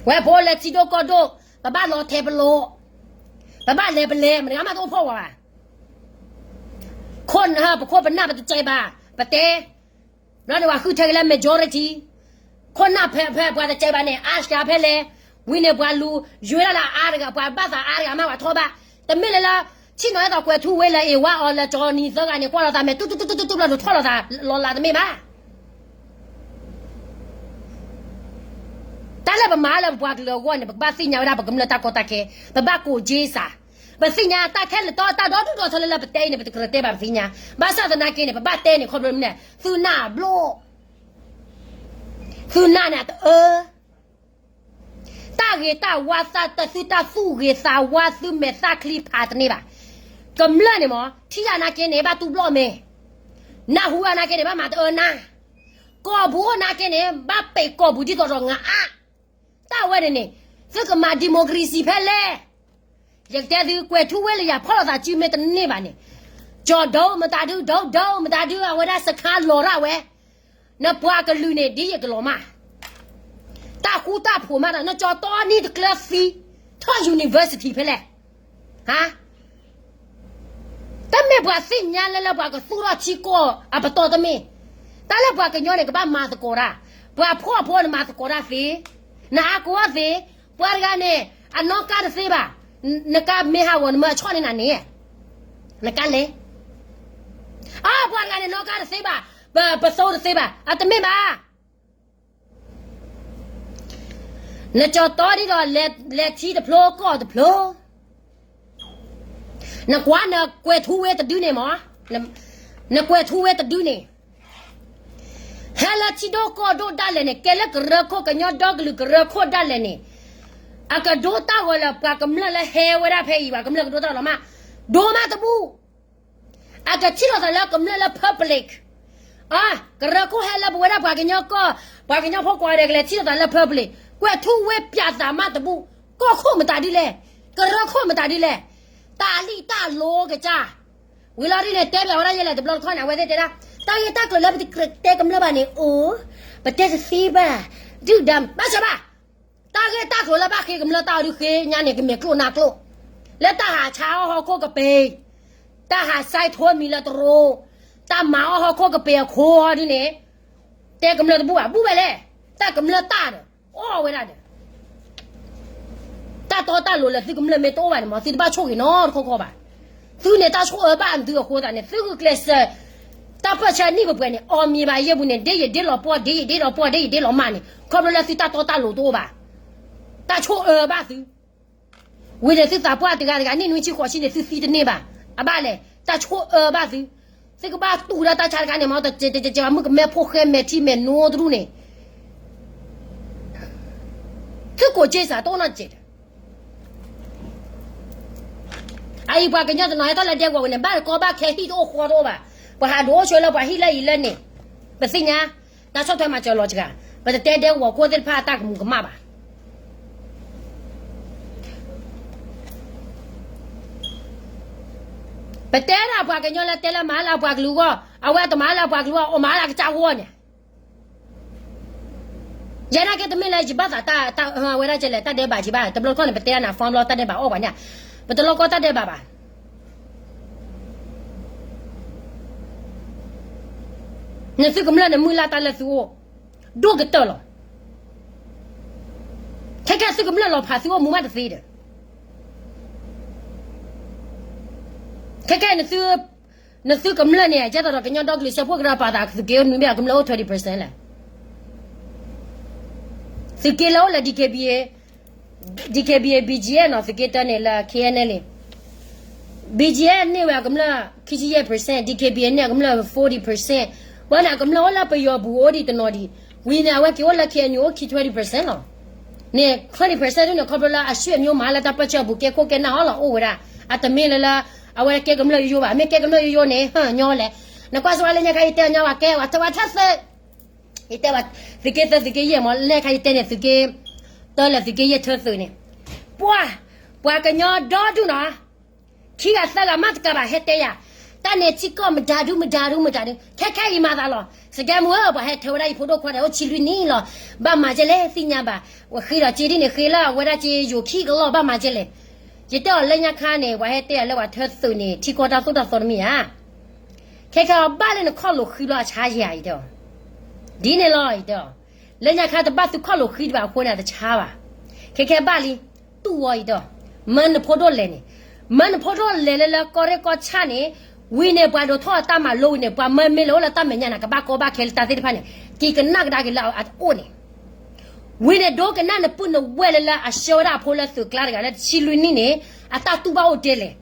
ပဝဲဖိလဲၤထံဒိၣ်ကီၢ်ဒိၣ်, ပဘၣ်လီၤထဲပလီၤ, ပဘၣ်လဲၤပလဲၤ မတၤဂၤမးတအိၣ်ဖှီၣ်ဝဲဘၣ်. ခိၣ်နၢ် ပခိၣ်ပနၢ်ပတစဲးဘၣ်, ပတဲ, ဘျီန့ၣ်ပှၤဃုထၢက့ၤလၢ majority, ခိၣ်နၢ်ဖဲဖဲပှၤတစဲးဘၣ်န့ၣ် အါစှၤဖဲလဲၣ်, ဝံၤန့ၣ်ပှၤလူၤယွဲဒၣ်လၢအအါတဂၤ, ပှၤဘၣ်သးအါတဂၤမး ပှၤထီၣ်ဘၣ်, တမ့ၢ်လၢလၢ ဆ့ၣ်နီၤအဲၣ်ဒိးကွဲးထူဝ့လၢ အ့ၣ်ဝါအီၤလၢကၠီနံၤသၢဂၤန့ၣ် ကွၢ်လိာ်သးမဲာ် တူတူတူတူတူတူဘျီဒိးထီၣ်လိာ်သးလီၤလးတမ့ၢ်ဘၣ်. တၢ်လၢပမၤလၢပပှၤကလုာ်အဂီၢ်န့ၣ် ပကဘၣ်သ့ၣ်ညါဝဲဒၣ် ပကမျၢၢ်တၢ်ကီတၢ်ခဲ, ပဘၣ်ကိးက့စး, ပသ့ၣ်ညါတၢ်ခဲလၢာ်တီတၢ်ဒီဒူၣ်ဒီထၢလၢလၢပတဲအံၤန့ၣ် ပတကြၢးတဲဘၣ်ပသ့ၣ်ညါ, ဘၣ်ဆၣ်သနာ်က့န့ၣ် ပဘၣ်တဲန့ၣ် ခီဖျိမနုၤလဲၣ် သုနၢ်ဘျိၣ်, သုနၢ်န့ၣ်တအၢ တၢ်ဂ့ၤတၢ်ဝါသးတသုတၢ်သူၣ်ဂ့ၤသးဝါ သုမဲာ်သၣ်ချံဖးတန့ၢ်ဘၣ်. ကမျၢၢ်န့ၣ်မ့ၢ် ထံၣ်ယၤနာ်က့န့ၣ် ဘၣ်တူၢ်ဘျီၣ်မဲာ်, နၢ်ဟူယၤနာ်က့န့ၣ် ဘၣ်မၤတအၢနၢ်, ကိာ်ပူၤအိၣ်နာ်က့န့ၣ် ဘၣ်ပဲာ်ကိာ်ပူၤဒ်သိးဒီးနအါ, တၢ်ဝဲန့ၣ်န့ၣ် သုကမၤ democracy ဖဲလဲၣ်. ယကတဲသု ကွဲးထူဝ့လၢယၤ ဖီၣ်လိာ်သးစုမ့ၢ်တန့ၢ်ဘၣ်န့ၣ်, ကၠီၤဒိမတၤဒု ဒိဒိမတၤဒု အဝဲဒၣ်စခါလီၤရၣ်ဝဲ, နပှၤကလုာ်န့ၣ် ဒ်ယကလီၤမး, တၢ်ဃူတၢ်ဖိးမးဒီး နကၠီၤတီနံၣ်တကျၢၤသံ, ထီၣ် university ဖဲလဲၣ်, ဟါ တမ့ၢ်ပှၤသ့ၣ်ညါလၢလၢပှၤကသူၣ်ထီၣ်ထံကီၢ်အပတီၢ်တမ့ၢ်, တၢ်လၢပှၤကညီန့ၣ် ကဘၣ်မၤသကိးတၢ်, ပှၤဖှီၣ်ဖိန့ၣ်မၤသကိးတၢ်သ့, နအါကိးအီၤသ့, ပှၤတဂၤန့ၣ် အနီၣ်ကါတသ့ဘၣ်, နကါမ့ၢ်ဟးဂီၤနမၢအဆီၣ်န့ၢ်နၤန့ၣ်, နကါလဲၤ, အၢ ပှၤတဂၤန့ၣ် နီၣ်ကါတသ့ဘၣ်, ပသိတသ့ဘၣ်, အတမ့ၢ်ဘၣ်. နကၠီၤတီဒ်ဒီး လဲၤထံတဖျိကီၢ်တဖျိ, နကွၢ်နကွဲးထူဝ့တဒုန့ၣ်မး, နကွဲးထူဝ့တဒုန့ၣ်, ဟဲလၢထံဒိၣ်ကီၢ်ဒိၣ်ဒၣ်လဲာ်န့ၣ် ကဲလၢကရၢခိၣ်ကညီဒီကလုာ်ကရၢခိၣ်ဒၣ်လဲာ်န့ၣ်, အကဒိတၢ်ဂီၤလၢပှၤကမျၢၢ်လၢဟဲဝဲဒၣ်ဖဲအံၤ ပှၤကမျၢၢ်ကဒိတၢ်ဂီၤလီၤမး, ဒိမးတဘူၣ် အကထံၣ်လိာ်သးလၢကမျၢၢ်လၢ public, အ ကရၢခိၣ်ဟဲလၢပဝဲဒၣ်ပှၤကညီကီၢ်, ပှၤကညီဖိကိးဂၤဒဲးကလဲၤထံၣ်လိာ်သးလၢ public, ကွဲးထူဝ့ပၠးသးမးတဘူၣ်, ကီၢ်ခိၣ်မတၤဒ်လဲၣ်, ကရၢခိၣ်မတၤဒ်လဲၣ်, တၢ်လံၣ်တၢ်လိကစၢ်, ဝံၤလီၤဒ်န့ၣ် တဲဘၣ်ဝဲဒၣ်ယဲလဲၣ် တဘျီတခီန့ၣ် အဝဲသ့ၣ်တဲဒၣ်, တၢ်ဂ့ၢ်တၢ်ကျိၤလၢပတတဲကမျၢၢ်ဘၣ်န့ၣ် အိၣ်, ပတဲတသ့ဘၣ်, ဒုၣ်ဒါ ဘၣ်ဆၣ်ဘၣ် တၢ်ဂ့ၢ်တၢ်ကျိၤလၢဘၣ်ဃ့ကမျၢၢ်တၢ်အီၤဒုးဃ့ညါန့ၣ် ကမဲာ်ကျိၣ်နါကျိၣ်, လၢတၢ်ဟးဆါအီၣ်ဟီၣ်ခိၣ်ကပ့ၤ, တၢ်ဟးစဲးထိမံၤလၢတရိ, တၢ်မၤအီၣ်ဟီၣ်ခိၣ်ကပ့ၤအခိၣ်အီၤဒုးန့ၣ်, တဲကမျၢၢ်တဘူၣ်ဘၣ်, ဘူၣ်ဝဲလဲၣ်, တၢ်ကမျၢၢ်တၢ်ဒီး, အီၣ်ဝဲဒၣ်ဒီး တၢ်တီတၢ်လိၤလၢသုကမျၢၢ်မ့ၢ်တအိၣ်ဘၣ်န့ၣ်မး သုတဘၣ်ဆိၣ်ဂ့ၤနီတခီခီဘၣ်. သုန့ၣ်တၢ်ဆိၣ်အၢဘၣ်သုအဃိသတးန့ၣ် သုဂုာ်ကျဲးစၢး, တၢ်ပၢၢ်ဆၢနံၣ်ပှဲၤပှဲၤန့ၣ် အီမံၤဘၣ်ယဲၢ်ပူၤန့ၣ် ဒ်ယဒ်လီၤပှီၢ် ဒ်ယဒ်လီၤပှီၢ် ဒ်ယဒ်လီၤမၢ်န့ၣ် ခီဖျိလၢသုတၢ်တီတၢ်လိၤတအိၣ်ဘၣ်. တၢ်ဆိၣ်အၢဘၣ်သု ဝံၤန့ၣ်သုသးပှၢ်တဂၤတဂၤ နံၣ်နွံဆံဃိးဆံန့ၣ် သုသံတန့ၢ်ဘၣ်. အဘၣ်လဲၣ် တၢ်ဆိၣ်အၢဘၣ်သု. သုကဘၣ်တူၢ်ဒီးတၢ်ဆါတခါန့ၣ် မ့ၢ်တစဲးတစဲးစဲးဘၣ် မုၣ်ကမဲဖိဃဲမဲာ်ထံမဲာ်နိတဒူၣ်န့ၣ် သုကိးက့စးတအိၣ်နီတစဲးဒီး အအံၤပှၤကညီတနီၤဟဲထီၣ်လၢဒဲကဝီၤဝဲန့ၣ် ဘၣ်တကီဘၣ်ခဲဟံၣ်တအိၣ်ဃီတအိၣ်ဘၣ်. ပှၤဟးဒိၣ်အိၣ်ဆိးလၢပှၤဟံၣ်လၢအံၤလၢန့ၣ် ပသ့ၣ်ညါ တၢ်ဆီၣ်ထွဲမၤစၢၤလီၤစှၤ ပတတဲဒဲကဝီၤခိၣ်သ့ၣ်တဖၣ်အတၢ်ကမူၤကမၣ်ဘၣ်. ပတဲဒၣ်ပှၤကညီလၢတဲလၢမၤလၢအပှၤကလုာ်အဂီၢ် အဝဲတမၤလၢအပှၤကလုာ်အဂီၢ် အိၣ်မၤလၢအကစၢ်ဂီၢ်န့ၣ် ယဲနာ်က့တမ့ၢ်လၢယဘၣ်သးတၢ်ဝဲဒၣ်ကလဲၣ် တၢ်ဒဲးဘးယဘၣ် တဘျီတခီၣ်န့ၣ် ပတဲဒၣ်နၤ form လီၤ တၢ်ဒဲးဘးအီၣ်ပှၤန့ၣ် ပတလိၣ်ကီတၢ်ဒဲးဘးဘၣ်. နသုကမျၢၢ်န့ၣ် မုၢ်လၢ်တၢ်လၢသုအိၣ် ဒိၣ်ကတၢၢ်လီၤ. ခဲကဲသုကမျၢၢ်လီၤဖးသုအိၣ်မူဘၣ်တသ့ဒီး ခဲကဲ နသုကမျၢၢ်န့ၣ် ယဲသိးဒီးကညီဒီကလုာ်စၢဖှိၣ်ကရၢပာ်သး သုးက့အိၣ်နွံဘ့ၣ် ကမျၢၢ်အိၣ် twenty percent လဲၣ်. သုးက့လၢအိၣ်လၢ DKBA, DKBA BGF နီၤ သုးက့တၢ်န့ၣ်လၢ KNLA, BGF န့ၢ်ဝဲအကမျၢၢ် ခံဆံယဲၢ် percent, DKBA န့ၢ်အကမျၢၢ် forty percent, ဝဲန့ၣ်အကမျၢၢ်အိၣ်လၢပယီၤပူၤအိၣ်ဒံးတနီၤဒံး, ဝံၤန့ၣ် အဝဲက့ၤအိၣ်လၢ KNU အိၣ်ခံ twenty percent လီၤ. န့ၣ် twenty percent ဒ်န့ၣ် ခီဖျိလၢအဆွေမျိုးမၤလၢတၢ်ပၢဆှၢအပူၤ ကဲခိၣ်ကဲနၢ်အီၤလီၤ အိၣ်ဝဲဒၣ်, အတမ့ၢ်လၢလၢ အဝဲကဲကမျၢၢ်ယိယိဘၣ်, မ့ၢ်ကဲကမျၢၢ်ယိယိန့ၣ် ဟၢညီလဲၣ်. နကွၢ်စ့ၢ်ဝဲလၢညါခါအံၤတဲညီဝဲကဲ ဝဲထၢဝဲထၢသုး ယတဲဝဲ သုးက့သၢသုးက့ယဲၢ်မး လၢခါယတဲန့ၣ် သုးက့တၢလၢသုးက့ယဲၢ်ထၢသုးန့ၣ်, ပှၤ, ပှၤကညီဒီဒူၣ်နီၤ, ခံဂၤသၢဂၤမးတကးဘၣ်ဟဲတဲယၤ, တၢ်န့ၣ်ထံကီၢ်မတၤဒုမတၤဒုမတၤဒု ခဲခဲအံၤမၤသးလီၤ. စကဲမူဧၢ ပှၤဟဲထၢဝဲဒၣ်ယဖိဒိၣ်ခွါဒီး အိၣ်ဆံလွံၢ်နံၣ်လီၤ. ဘၣ်မၤကဲလဲၣ်သ့ၣ်ညါဘၣ်. ဝဲဃ့ဒီးစ့ဒ်န့ၣ် ဃ့လၢအဝဲဒၣ်က့ယိၤခံကလီၢ် ဘၣ်မၤကဲလဲၣ်. ယတဲအီၤလၢညါခါန့ၣ် ပှၤဟဲတဲအီၤလၢပှၤထၢသုးန့ၣ် ထံကီၢ်တၢ်သိၣ်တၢ်သီတမ့ၢ်ဧါ. ခဲခဲအံၤဘၣ်လၢနခီၣ်လိာ်ဃံလီၤအဆါယၤ ယတဲအီၤ ဒ်န့ၣ်လီၤ ယတဲအီၤ. လၢညါခါတဘၣ်သုခီၣ်လိာ်ဃံတဘၣ်အဃိန့ၣ် အတဆါဘၣ်. ခဲခဲဘၣ်လံ တူၢ်ဝဲ ယတဲအီၤ. မၢနဖိဒိၣ်လဲၤန့ၣ်, မၢနဖိဒိၣ်လဲၤလၢလၢကီၢ်ရ့ၣ်ကီၢ်ဆၣ်န့ၣ်, ဝံၤန့ၣ် ပှၤဒိးထီၣ်အတၢ်မၤလိဝံၤန့ၣ် ပှၤမၢမ့ၢ်လၢအိၣ်လၢတၢ်မဲာ်ညါန့ၣ် ကဘၣ်ကီဘၣ်ခဲလၢတၢ်သ့ၣ်တဖၣ်န့ၣ် က့ၤကနၣ်ကဒါက့ၤလၢအအိၣ်န့ၣ် ဝံၤန့ၣ် ဒိကနၣ်နပုၢ်နဝဲၢ်လၢလၢအဆှၢဝဲဒၣ်အဖိလၢသုးကျါတဂၤလၢတဆံလွံၢ်နံၣ်န့ၣ် အတၢ်တူၢ်ဘၣ်အိၣ်တဲလဲၣ်.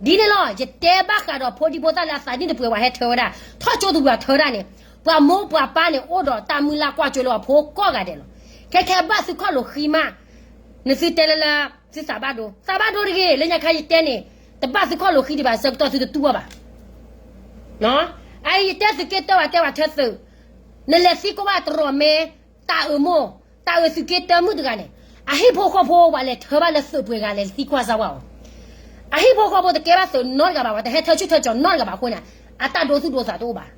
ဒ်န့ၣ်လီၤ. ယတဲဘၣ်ဃးဒီးဖိဒံဖိသၣ်လၢအသးနံၣ်တပှဲၤ ပှၤဟဲထၢဝဲဒၣ် ထီၣ်ကၠိတပှၤထၢဒၣ်န့ၣ်, ပှၤမိၢ်ပှၤပၢ်န့ၣ် အိၣ်ဒီးတၢ်မုၢ်လၢ်ကွၢ်ကၠိလၢအဖိကိးဂၤဒဲးလီၤ. ခဲခဲဘၣ်သုခီၣ်လိာ်ဃံမး, နသုတဲလၢလၢ သုသးဘၣ်ဒိ, သးဘၣ်ဒိတဂ့ၤ. လၢညါခါယတဲန့ၣ် တဘၣ်သုခီၣ်လိာ်ဃံဒံးဘၣ် ဆၢကတီၢ်သုတတူၢ်ဘၣ်ဘၣ်. အအံၤယတဲသုးက့တၢ ပှၤတဲပှၤထၢသုး, နလဲၤသံကွၢ်ဘၣ်တရီးမဲ, တၢ်အၢမိၢ်, တၢ်အၢသုးက့တၢမုၣ်တဂၤန့ၣ်, အဟံၣ်ဖိဃီဖိ ပှၤလဲၤထၢဘၣ်လၢသုးပှဲၤဂၤ လဲၤသံကွၢ်စၢ်ဝဲအီၤ. အဟံၣ်ဖိဃီဖိတကဲဘၣ်သုးနီတဂၤဘၣ်, ပှၤတဟဲထၢဆူၣ်ထၢကၠီၤနီတဂၤဘၣ်အဃိန့ၣ်, အတၢ်ဒိသူၣ်ဒိသးတအိၣ်ဘၣ်.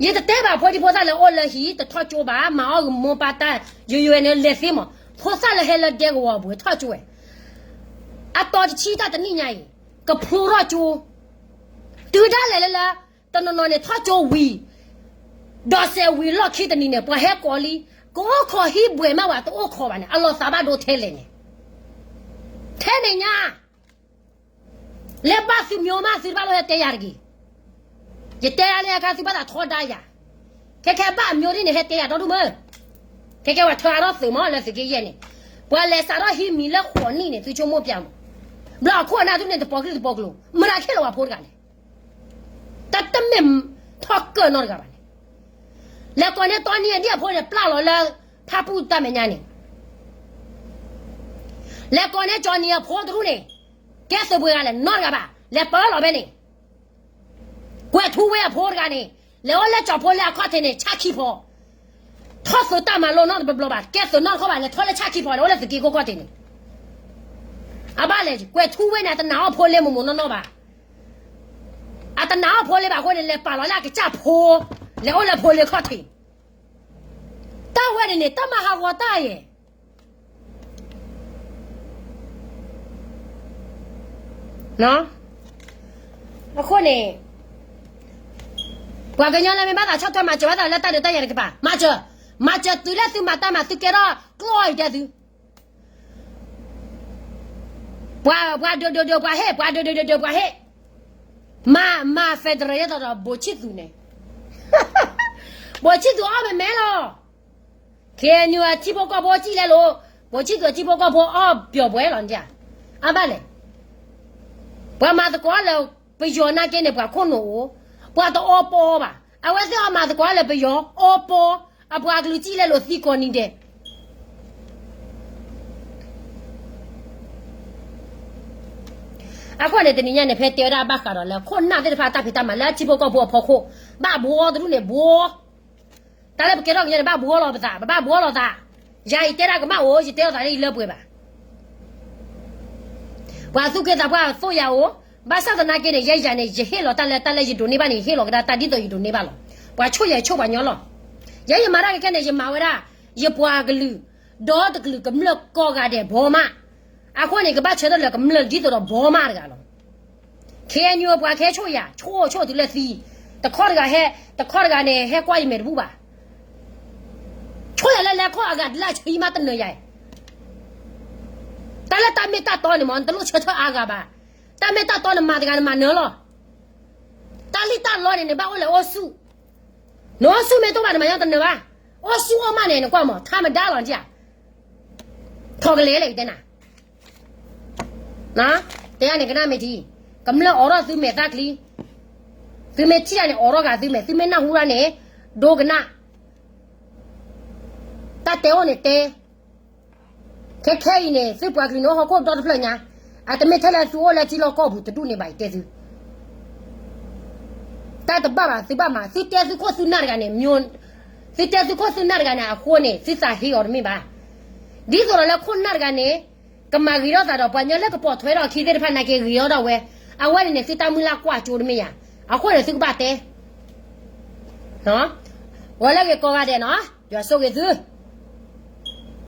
ယတတဲဘၣ်ဖိဒံဖိသၣ်လၢအိၣ်လၢဟံၣ် တထီၣ်ကၠိဘၣ်, မၤအီၣ်ဂ့ၤမိၢ်ပၢ်တၢ်, ယိယိဝဲန့ၣ်လဲၤသ့မး, ဖိသၣ်လၢဟဲလၢဒဲကဝီၤအပူၤ ထီၣ်ကၠိဝဲ, အတီၤတဆံတၢ်တနံၣ်ညါအံၤ, ကဖျိထီၣ်ကၠိ, တုၤဒၣ်လဲာ်လၢလၢ တနီၤနီၤန့ၣ် ထီၣ်ကၠိဝံၤ, ဒီးစဲးဝံၤလီၢ်ခံတနံၤန့ၣ် ပှၤဟဲကိးလံ, ကအိၣ်ခိးဟံၣ်ဘှဲးမးဝဲ တအိၣ်ခိးဘၣ်န့ၣ် အလီၤသးဘၣ်ဒိထဲလဲၣ်န့ၣ်, ထဲန့ၣ်ညါ လၢဘၣ်သုမ့ၢ်မး သုတဘၣ်လိၣ်ဟဲတဲယၤတဂ့ၤ. ယတဲဒၣ်လၢညါခါ သုဘၣ်သးထီဒါယၤ, ခဲခဲဘၣ်အမ့ၢ်ဒ်န့ၣ် ဟဲတဲယၤဒီဒူၣ်မၢ. ခဲခဲပှၤထၢအါထီၣ်သုးမး လၢသုးက့ယဲၢ်န့ၣ်, ပှၤလဲၤစးထီၣ်ဟံးမံၤလၢဃိးနံၣ်န့ၣ် သုဆိကမိၣ်ပျၢ်မး, ဘျီအခိၣ်အနၢ်သုန့ၣ် တပိာ်ကလုၢ်တပိာ်ကလိၤ မတၤခဲလၢာ်ဝဲဖိတဂၤန့ၣ်, တၢ်တမ့ၢ်ထီၣ်ကၢၢ်နီတဂၤဘၣ်န့ၣ်, လဲၤကိးန့ၢ်တီနံၤအဒံၣ်အဖိန့ၣ် ပျၢ်လီၤလၢ ဖၣ်ပူၣ်တၢ်မဲာ်ညါန့ၣ် လဲၤကိးန့ၢ်ကၠီနံၤအဖိတရူၣ်န့ၣ်, ကဲသုးပှဲၤဂၤလဲၣ်နီတဂၤဘၣ်, လဲၤပၢလီၤဖဲန့ၣ်, ကွဲၤထူဝ့အဖိတဂၤန့ၣ်, လဲၤအိၣ်လၢကၠီၤဖိလၢအခီၣ်ထံးန့ၣ် ဆၣ်ခံဖီ, ထီၣ်သုးတၢ်မၤလိနီတဘျီဘျီဘၣ်, ကဲသုးနီတခီဘၣ်, လဲၤထီၣ်လၢဆၣ်ခံဖီ လဲၤအိၣ်လၢသုးက့ကိးခီၣ်ထံးန့ၣ်, အဘၣ်လဲၣ်, ကွဲၤထူဝ့န့ၣ် အတနာ်အီၣ်ဖိလ့မိၢ်မိၢ်နီၢ်နီၢ်ဘၣ်, အတနာ်အီၣ်ဖိလ့ဘၣ်အဃိန့ၣ် လဲၤပာ်လီၤလၢအကစၢ်ဖိ, လဲၤအိၣ်လၢဖိလ့ခီၣ်ထံး, တၢ်ဝဲန့ၣ်န့ၣ် တၢ်မၤဟးဂီၤတၢ်ယဲၢ် အဃိန့ၣ်, ပှၤကညီလၢမ့ၢ်ဘၣ်သးဆီၣ်ထွဲမၤစၢၤဘၣ်သးလၢတၢ်ဒုးတၢ်ယၤတကပၤ, မၤစၢၤ, မၤစၢၤတုၤလၢသုမၤတၢ်မၤသုကဲထီၣ်ကျိအံၤတဲသု, ပှၤ, ပှၤဒုးဒုးဒုးပှၤဟ့ၣ်, ပှၤဒုးဒုးဒုးဒုးပှၤဟ့ၣ်, မၤ, မၤ federal ယဲၢ်တီၤဒီး ဘိးဆံၣ်သူးန့ၣ်, ဘိးဆံၣ်သူးအီၣ်မဲာ်မဲာ်လီၤ. ခဲအံၤအထံဖိကီၢ်ဖိစံၣ်လဲၣ်လိၤ, ဘိးဆံၣ်သူးအထံဖိကီၢ်ဖိအီၣ်ပျီၤပှဲၤလီၤဒၣ်, အဘၣ်လဲၣ်, ပှၤမၤသကိးလၢပယီၤနာ်က့န့ၣ် ပှၤခိၣ်နူာ်အိၣ်, ပှၤတအီပီအီဘၣ်, အဝဲသ့ၣ်အီၣ်မၤသကိးလၢပယီၤအီပီ, အပှၤကလုာ်စံၣ်လဲၣ်လိၤသံကိးနံၤဒဲး အဃိန့ၣ် တနံၤညါန့ၣ် ဖဲတဲဝဲဒၣ်ဘၣ်ဃးဒီးလၢခိၣ်နၢ်သ့ၣ်တဖၣ်တၢ်ဖံးတၢ်မၤလၢထံဖိကီၢ်ဖိအဖီခိၣ်, ဘၣ်ဘှီတရူၣ်န့ၣ်ဘှီ, တၢ်လၢပကဲထီၣ်ကညီန့ၣ် ဘၣ်ဘှီလီၤပသး, ပဘၣ်ဘှီလီၤသး, ယၤအံၤတဲဒၣ်ကမၣ်အိၣ်, ယတဲလိာ်သးလၢယလၢပှဲၤဘၣ် ပှၤသူၣ်က့သးပှၢ်သိၣ်ယၤအိၣ်, ဘၣ်ဆၣ်သနာ်က့န့ၣ် ယဲယၤန့ၣ် ယဟ့ၣ်လီၤတၢ်လၢတၢ်လၢယဒိးန့ၢ်ဘၣ်န့ၣ် ယဟ့ၣ်လီၤကဒါတၢ်ဒ်သိးယဒိးန့ၢ်ဘၣ်လီၤ. ပှၤဆိၣ်ယၤဆိၣ်ပှၤညီလီၤ. ယဲယမၤတၢ်ကဲခဲန့ၣ် ယမၤဝဲဒၣ် ယပှၤကလုာ်, ဒီတကလုာ်ကမျၢၢ်ကိးဂၤဒဲးဘီမး, အဃိန့ၣ် ကဘၣ်ဆၢထၢၣ်လၢကမျၢၢ်ဒ်သိးဒီးဘီမးတဂၤလီၤ. ခဲအံၤပှၤကဟဲဆိၣ်ယၤ, ဆိၣ်ဆိၣ်တုၤလၢသံ, တခီတဂၤဟဲ, တခီတဂၤန့ၣ် ဟဲကွၢ်ယမဲာ်တဘူၣ်ဘၣ်. ဆိၣ်ယၤလၢလဲၤခီၣ်အဂၤလၢအဆံမးတနၢၤယၤအံၤ, တၢ်လၢတၢ်မ့ၢ်တၢ်တီန့ၣ်မး နတလိၣ်ဆၢထၢၣ်အါဂၤဘၣ်. တၢ်မ့ၢ်တၢ်တီနမၤတဂၤနမၤနၢၤလီၤ. တၢ်လံၣ်တၢ်လီန့ၣ် နဘၣ်အိၣ်လဲၤအိၣ်ဆူၣ်, နအိၣ်ဆူၣ်မ့ၢ်တအိၣ်ဘၣ် နမၤညီတနၢၤဘၣ်. အိၣ်ဆူၣ်အိၣ်မးန့ၣ် နကွၢ်မး ထါမဒါလီၤနထံၣ်ဧါ. ထီၣ်ကလဲာ်လဲၣ် ယတဲနၤ တဲယၤန့ၣ် ကနၣ်မ့ၢ်ထံ, ကမျၢၢ်အိးထီၣ်သုမဲာ်သၣ်ချံ, သုမ့ၢ်ထံၣ်တၢ်န့ၣ် အိးထီၣ်ဂၤသုမဲာ်, သုမ့ၢ်နၢ်ဟူတၢ်န့ၣ် ဒိကနၣ်, တၢ်တဲအိၣ်န့ၣ်တဲ, ခဲခဲအံၤန့ၣ် သုပှၤကလုာ်န့ၣ်အိၣ်ဟီၣ်ခိၣ်ဒီတဖျၢၣ်ညါ, အတမ့ၢ်ထဲလၢသုအိၣ်လၢထံလီၢ်ကီၢ်ပူၤတဒူၣ်န့ၣ်ဘၣ် ယတဲသု တၢ်တဘၣ်ဘၣ်သုဘၣ်မၤ, သုတဲသုခိၣ်သုနၢ်တဂၤန့ၣ်, သုတဲသုခိၣ်သုနၢ်တဂၤန့ၣ် အဃိန့ၣ် သုသးဟ့အီၤတမ့ၢ်ဘၣ်. ဒ်သိးဒီးလၢခိၣ်နၢ်တဂၤန့ၣ် ကမၤဂ့ၤထီၣ်သးဒီးပှၤကညီလၢကပိာ်ထွဲထီၣ်အခံသ့ၣ်တဖၣ်နာ်က့ ဂ့ၤထီၣ်ဒၣ်ဝဲ, အဝဲန့ၣ်န့ၣ် သုတၢ်မုၢ်လၢ်ကွၢ်ကၠိတမ့ၢ်ယၤ, အဃိန့ၣ်သုကဘၣ်တဲ, ဂီၤလၢအဂ့ၤကိးဂၤဒဲးနီၤ, ယွၤဆိၣ်ဂ့ၤသု.